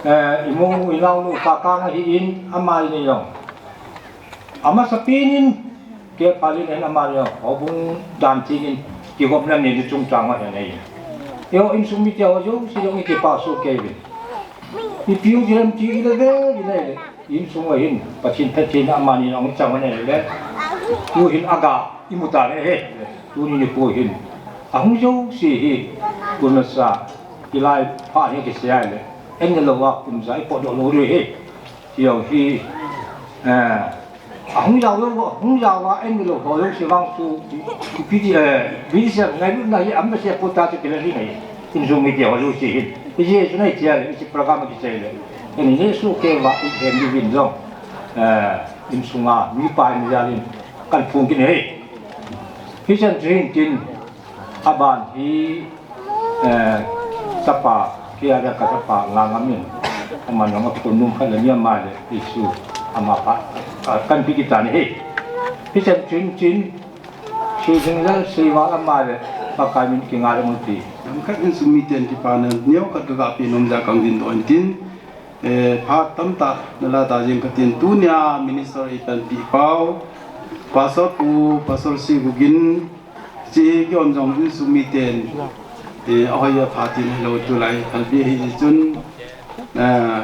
eh, imo, inao nu, Kakang ahin, amani jong. Amasapen in, kei phalin in amani jong, houbung dan chingin, kigopna nei chungchang a hin ahi. Eiho insung mite ho jouse jong i kipa soh kei uvin. Ipi u ding ham ti i le ve, i le ve. Insung a hin, Pathen phattheina amani in ahung chang u ahi le, tu hin aga imu tauve. Tuni nikho hin, ahung jouse hi, kum masa, hilai phat hi kisei le, en lou a kum ja i potdoh lou diu ahi. Ti jong hi, eh, ahung jao lou, ahung jao a en lou ho jouse vang chu, ipi ti, eh, ipi ti sei ngailutna hi, amasapen a chu kila ding ahi. Insung mite ho jouse hin. Hiche chu nei cheh le, hiche program kisei le. Ani nei soh kei uva, i hem diuvin jong. Eh, insunga mipa in jal in kahin phong kit e. Hichan chu hin tin, aban hi, eh, chapa, kei a dia ka chapa Ngangam in. Aman jong akhonung khat le ni ama le, Jesu ama pa, ah, kahin pe kit tan ahi. Hichan chu hin tin, Sei jing le, sei val ama le, Pakai min kingai le mun ti. Lamkhat insung miten kipana neokhat kaga pe nom jeh a kahung dingdoh in tin, eh, phat tamtah nala ta jing katin, tunia minister eipanpi pau, Pastor pu, Pastor Sigugin, hiche kium jong insung miten, eh, ahoi apha tin hilou tulai phalbi ahi jeh chun, eh,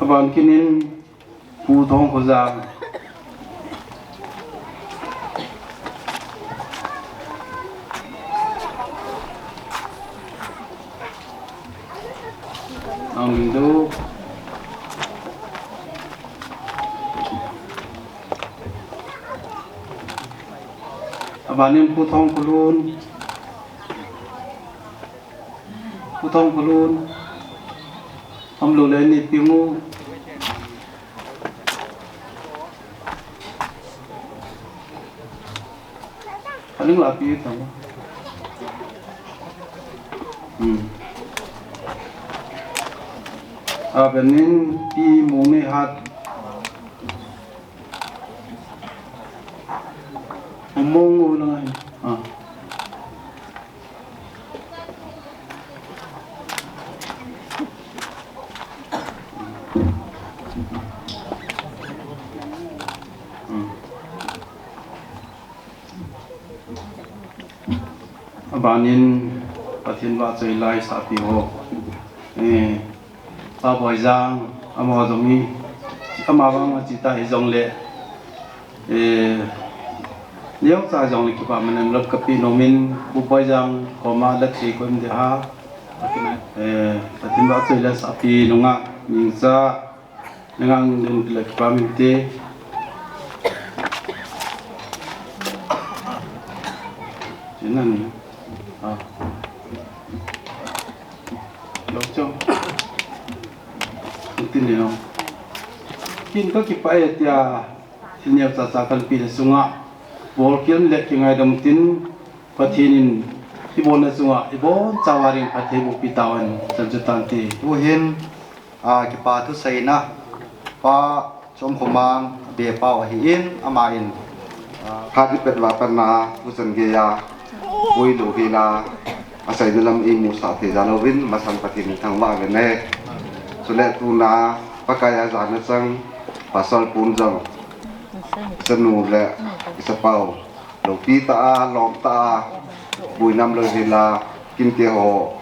Aban kinin Pu Thongkhoja. Ang Lindo. Abanin Pu Thongkholun. Pu Thongkholun. Amlo le ni pingu. Aling lapi tamo. Hmm. Abanin Pi Mungnihat. Mung u lang ai. Ah. Hmm. Abanin Pathen vahchoi lai sahpi ho. Eh, Pa Boijang, amaho jong hi, ama vang a chita hijongle, eh, neocha jongle kipa manen lop kape nomin, Pu Boijang koma la thei ko im de ha. Eh, Pathen vahchoi lai sahpi nunga, ningcha, Nangang ding tila kipa minte. Jinan. Ah. Lok chong. Tin ni no. Kin ka kipa e tia. Thil neocha cha kapi le sunga. Bol kin le kingaidam tin. Pathen in ibolna chunga ibonchauva ding phatthei bohpi tahen, chan chu tante. Tuhin, a, kipa thuseina, Pa Chomkhomang, Bepau ahin, aman, a, khat ipet uva patna, thuchan geiya, puilu hila, aseina lam imusah thei jal uvin, masang Pathen in thangvah uvin e. Chule tuna, Pakai a jana chang, Pastor Pun jong. Chanu le, isapau. Loupi ta a, lom ta a, buinam lou hila, kimte ho,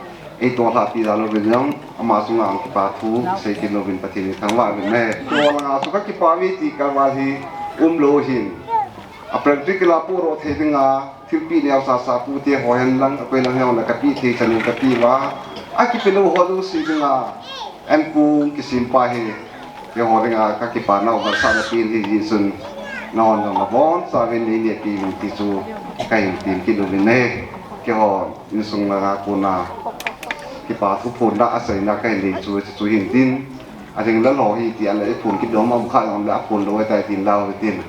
ei to hla pi da lou vin jong, ama sunga ang kipa thu, sei kin lou vin Pathen in thangvah vin ne. To langa su ka kipa vi ti ka val hi, um lou hin. A practical a pu ro thei dinga, thilpi neo sa sa pu te ho hen lang, a koi lang hen la ka pi thei chanu ka pi va. A kipi lou ho lou si dinga, an kung kisim pa hi. Keiho dinga ka kipa nau harsatna pen hi Jesun nahon jong nabonchauvin nei nehpi uvin ti chu kahin tem kit uvin ahi. Keiho insung langa kona kipa thuphonna aseina kahin nei chu, chu hin tin. Ading le lou hi ti ale phun kit dom um kha jong le aphun lou ahitai tin lau hitin.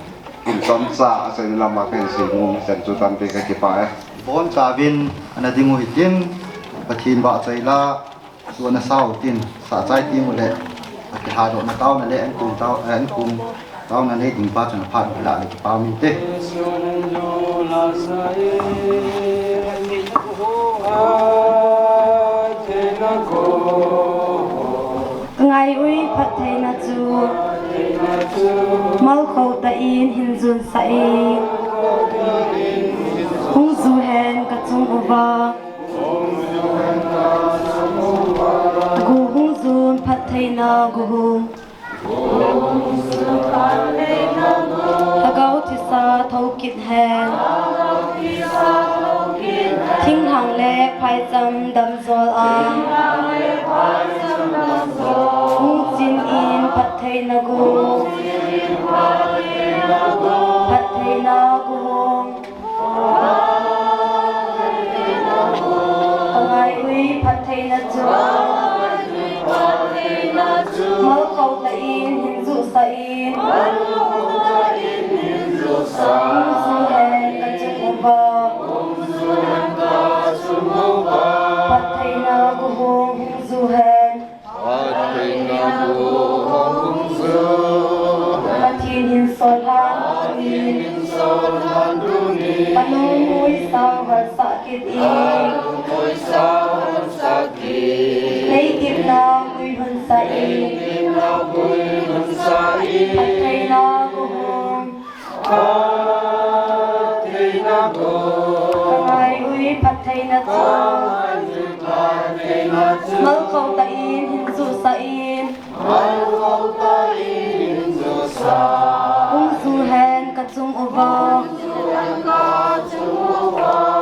Kin chomcha aseina lama kahin sei nom chan chu tampi ka kipa e. Bonchauvin ana ding u hitin, Pathen vahchoi la, tu ana sau tin, sahchai teng u le, akihadohna taona le, an kum tao, an kum taona nei ding pa chun aphat u la le kipa min te. Ngai ui phattheina chu, malkhou tah in hin jun sah in, hung ju hen ka chung uva. Gu hung jun phattheina gu hung. Lhagao thisa thou kit hen. Thinglhang le phaicham damjol a. Hung chin in phattheina gu. Phattheina gu hung. Ka ngai ui phattheina chu. Malkhou tah in hin ju sah in. Hung ju hen ka chung uva. Phattheina gu hung hung ju hen. Pathen hin sol lhan tuni. Pathen hin sol lhan tuni. Ka nungmui sao harsah kit in. Ka nungmui sao harsah kit. Nei kipna gui hun sah in. Nei kipna gui hun sah in. Phattheina gu hung. Ka ngai ui phattheina chu. Malkhou tah in hin ju sah in. Hung ju hen ka chung uva.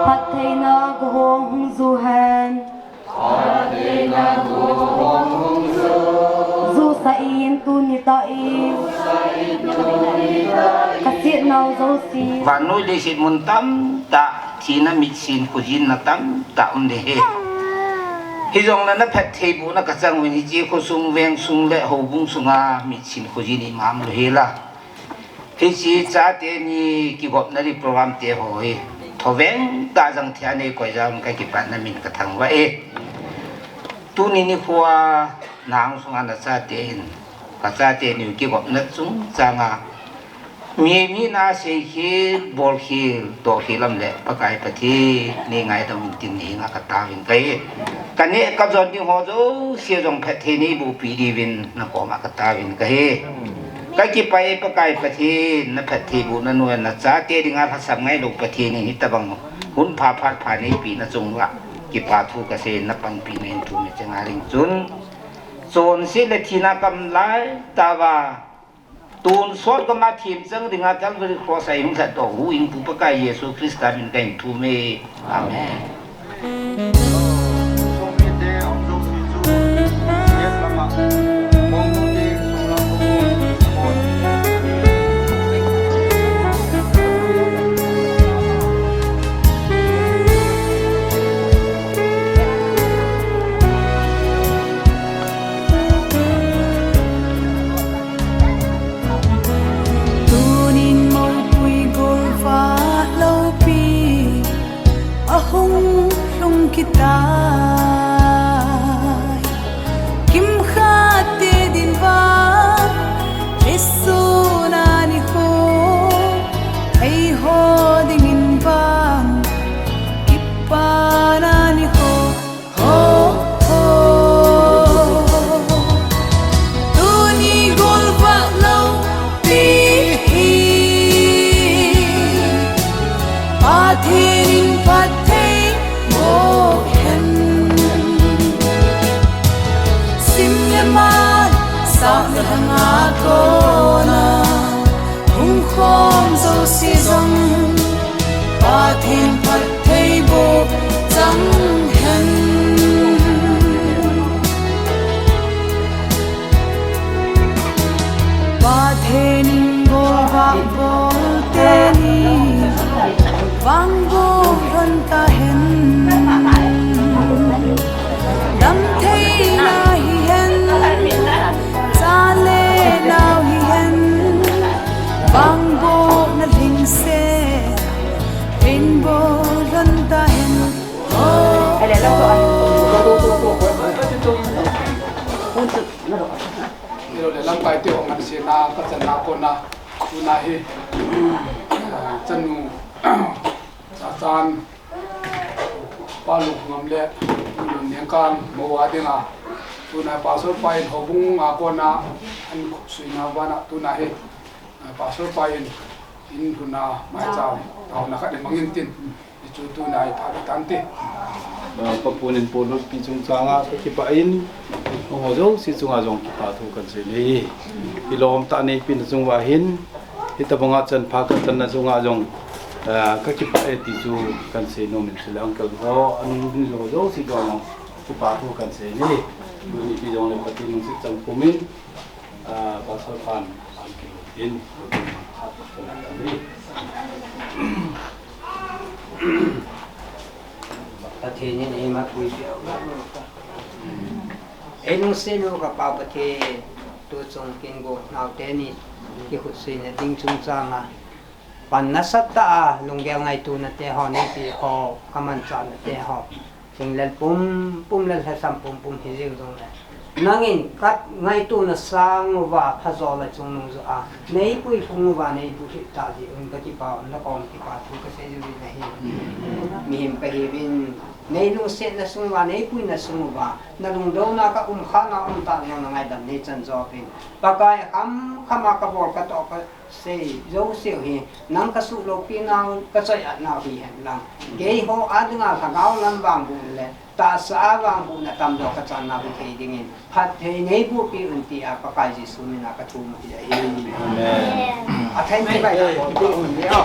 Phattheina gu hung hung ju hen. Ju sah in tuni tah in. Ka siet nau jouse. Vannoi leiset mun tamtah thina mitsin khojinna tamtah um ding ahi. Hijongle na phattheibohna ka chang uvin hiche khosung vengsung le houbung sunga mitsin khojin ima um lou hela. Hiche chate ni kigopna ding program te ho hi thoveng tah jang thei a nei koi jeh in ka kipana min ka thangvah e. Tuni nikho a nang sunga na chate hin, ka chate ni kigopna chungchang a mi, mi na seikhel, bolkhel, tohkhel lam le Pakai Pathen nei ngaidam in tin nei henga ka taovin kahi. Ka neh ka jon ding ho jouse jong phatthei nei bohpeh diuvin na koma ka taovin kahi. Ka kipah e Pakai Pathen, na phattheibohna noiya na chate dinga lhasam ngailou Pathen in hitobang hun pha phat pha neipeh na chunga kipa thu ka sei, na panpina in thum e chenga ding chun. Chonset le thina kam lai tah uva, tonsot gam a themchang dinga Calvary Cross a eihung lhatdoh huhhingpu Pakai Jesu Christa min in ka hin thum e. Amen. Tunin mopui golvah loupi ahung lhung kit Langa kona hung khom jouse jong Pathen phattheiboh chang hen. Pathen in golvah bol teni vangboh lhon tahen. Damtheina hihen, chale nao hihen, vangbohna lhingset in boh lhon tahen. Hilou le lamkai te ho ngansena kachanna kona tuna hi, ah, chanu Chachan, Pa Lunggam le Lungnengkang mo a dinga tuna Pastor pa in houbung a kona an khupsuina vana tuna hi, ah, Pastor pa in in huna maicham taona khat i mangin tin, hichu tuna i pha tante. Ah, Pa Pu Nenpolutpi chungchanga kakipah in, amaho jouse chunga jong kipathu kansei e. Kilom tah neipina chunguva hin, hitobanga chanpha kachanna chunga jong, ah, kakipah e ti chu kansei nom in, chule uncle ho, anung ho jouse chunga jong kipathu kansei e. Tuni hijongle Pathen lungset chang pumin, ah, Pastor pan an kilotin, Pathen in eima puipi u. Eilungset u ka Pa Pathen, tuchung kin go nau teni kikhutsuina ding chungchanga pan nasatah a lunggel ngaituna te ho neipe ho, kamanchahna te ho, thinglel pumpum le lhasam pumpum hijiu jongle, nangin kangaituna sang uva phajo le chungnung joh a neipui phung uva neipuilut tah jeh un kakipah un, nakom kipathu kasei jiu ahi. Mihem kahiuvin, neilungsetna sung uva, neipuina sung uva nalungdouna kaum khana um tah jong nangaidam neichan jopin, Pakai, kham khama kabol katoh ka sei jouseu hi nang kasuhloupi nau, kachoi-at nau hihen lang, keiho a dinga lhagao lam vangbohna le tahsa a vangbohna tamjo kachan nau hithei dingin phatthei neibohpi un tia Pakai Jesu mina kathum u ahi. Amen. Atheng thei bai ta bol ta un le o.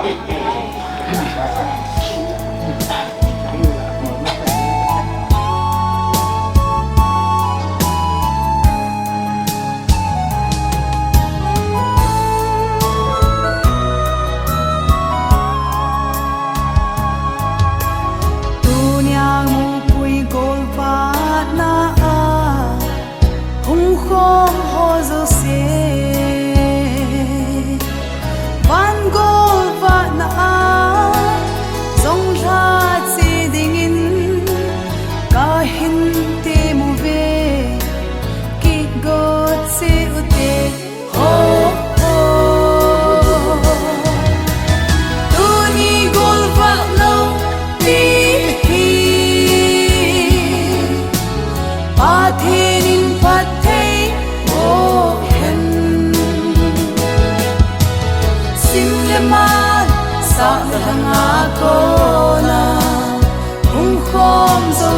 Tunia mupui golvahna a hung khom ho jouse, van golvahna a jong lhache dingin kahin temuve, kigot cheh ute. Ho, ho. Tuni golvah lou pi hi Pathen in phattheiboh hen. Sim le man, sah le lhanga kona hung khom jo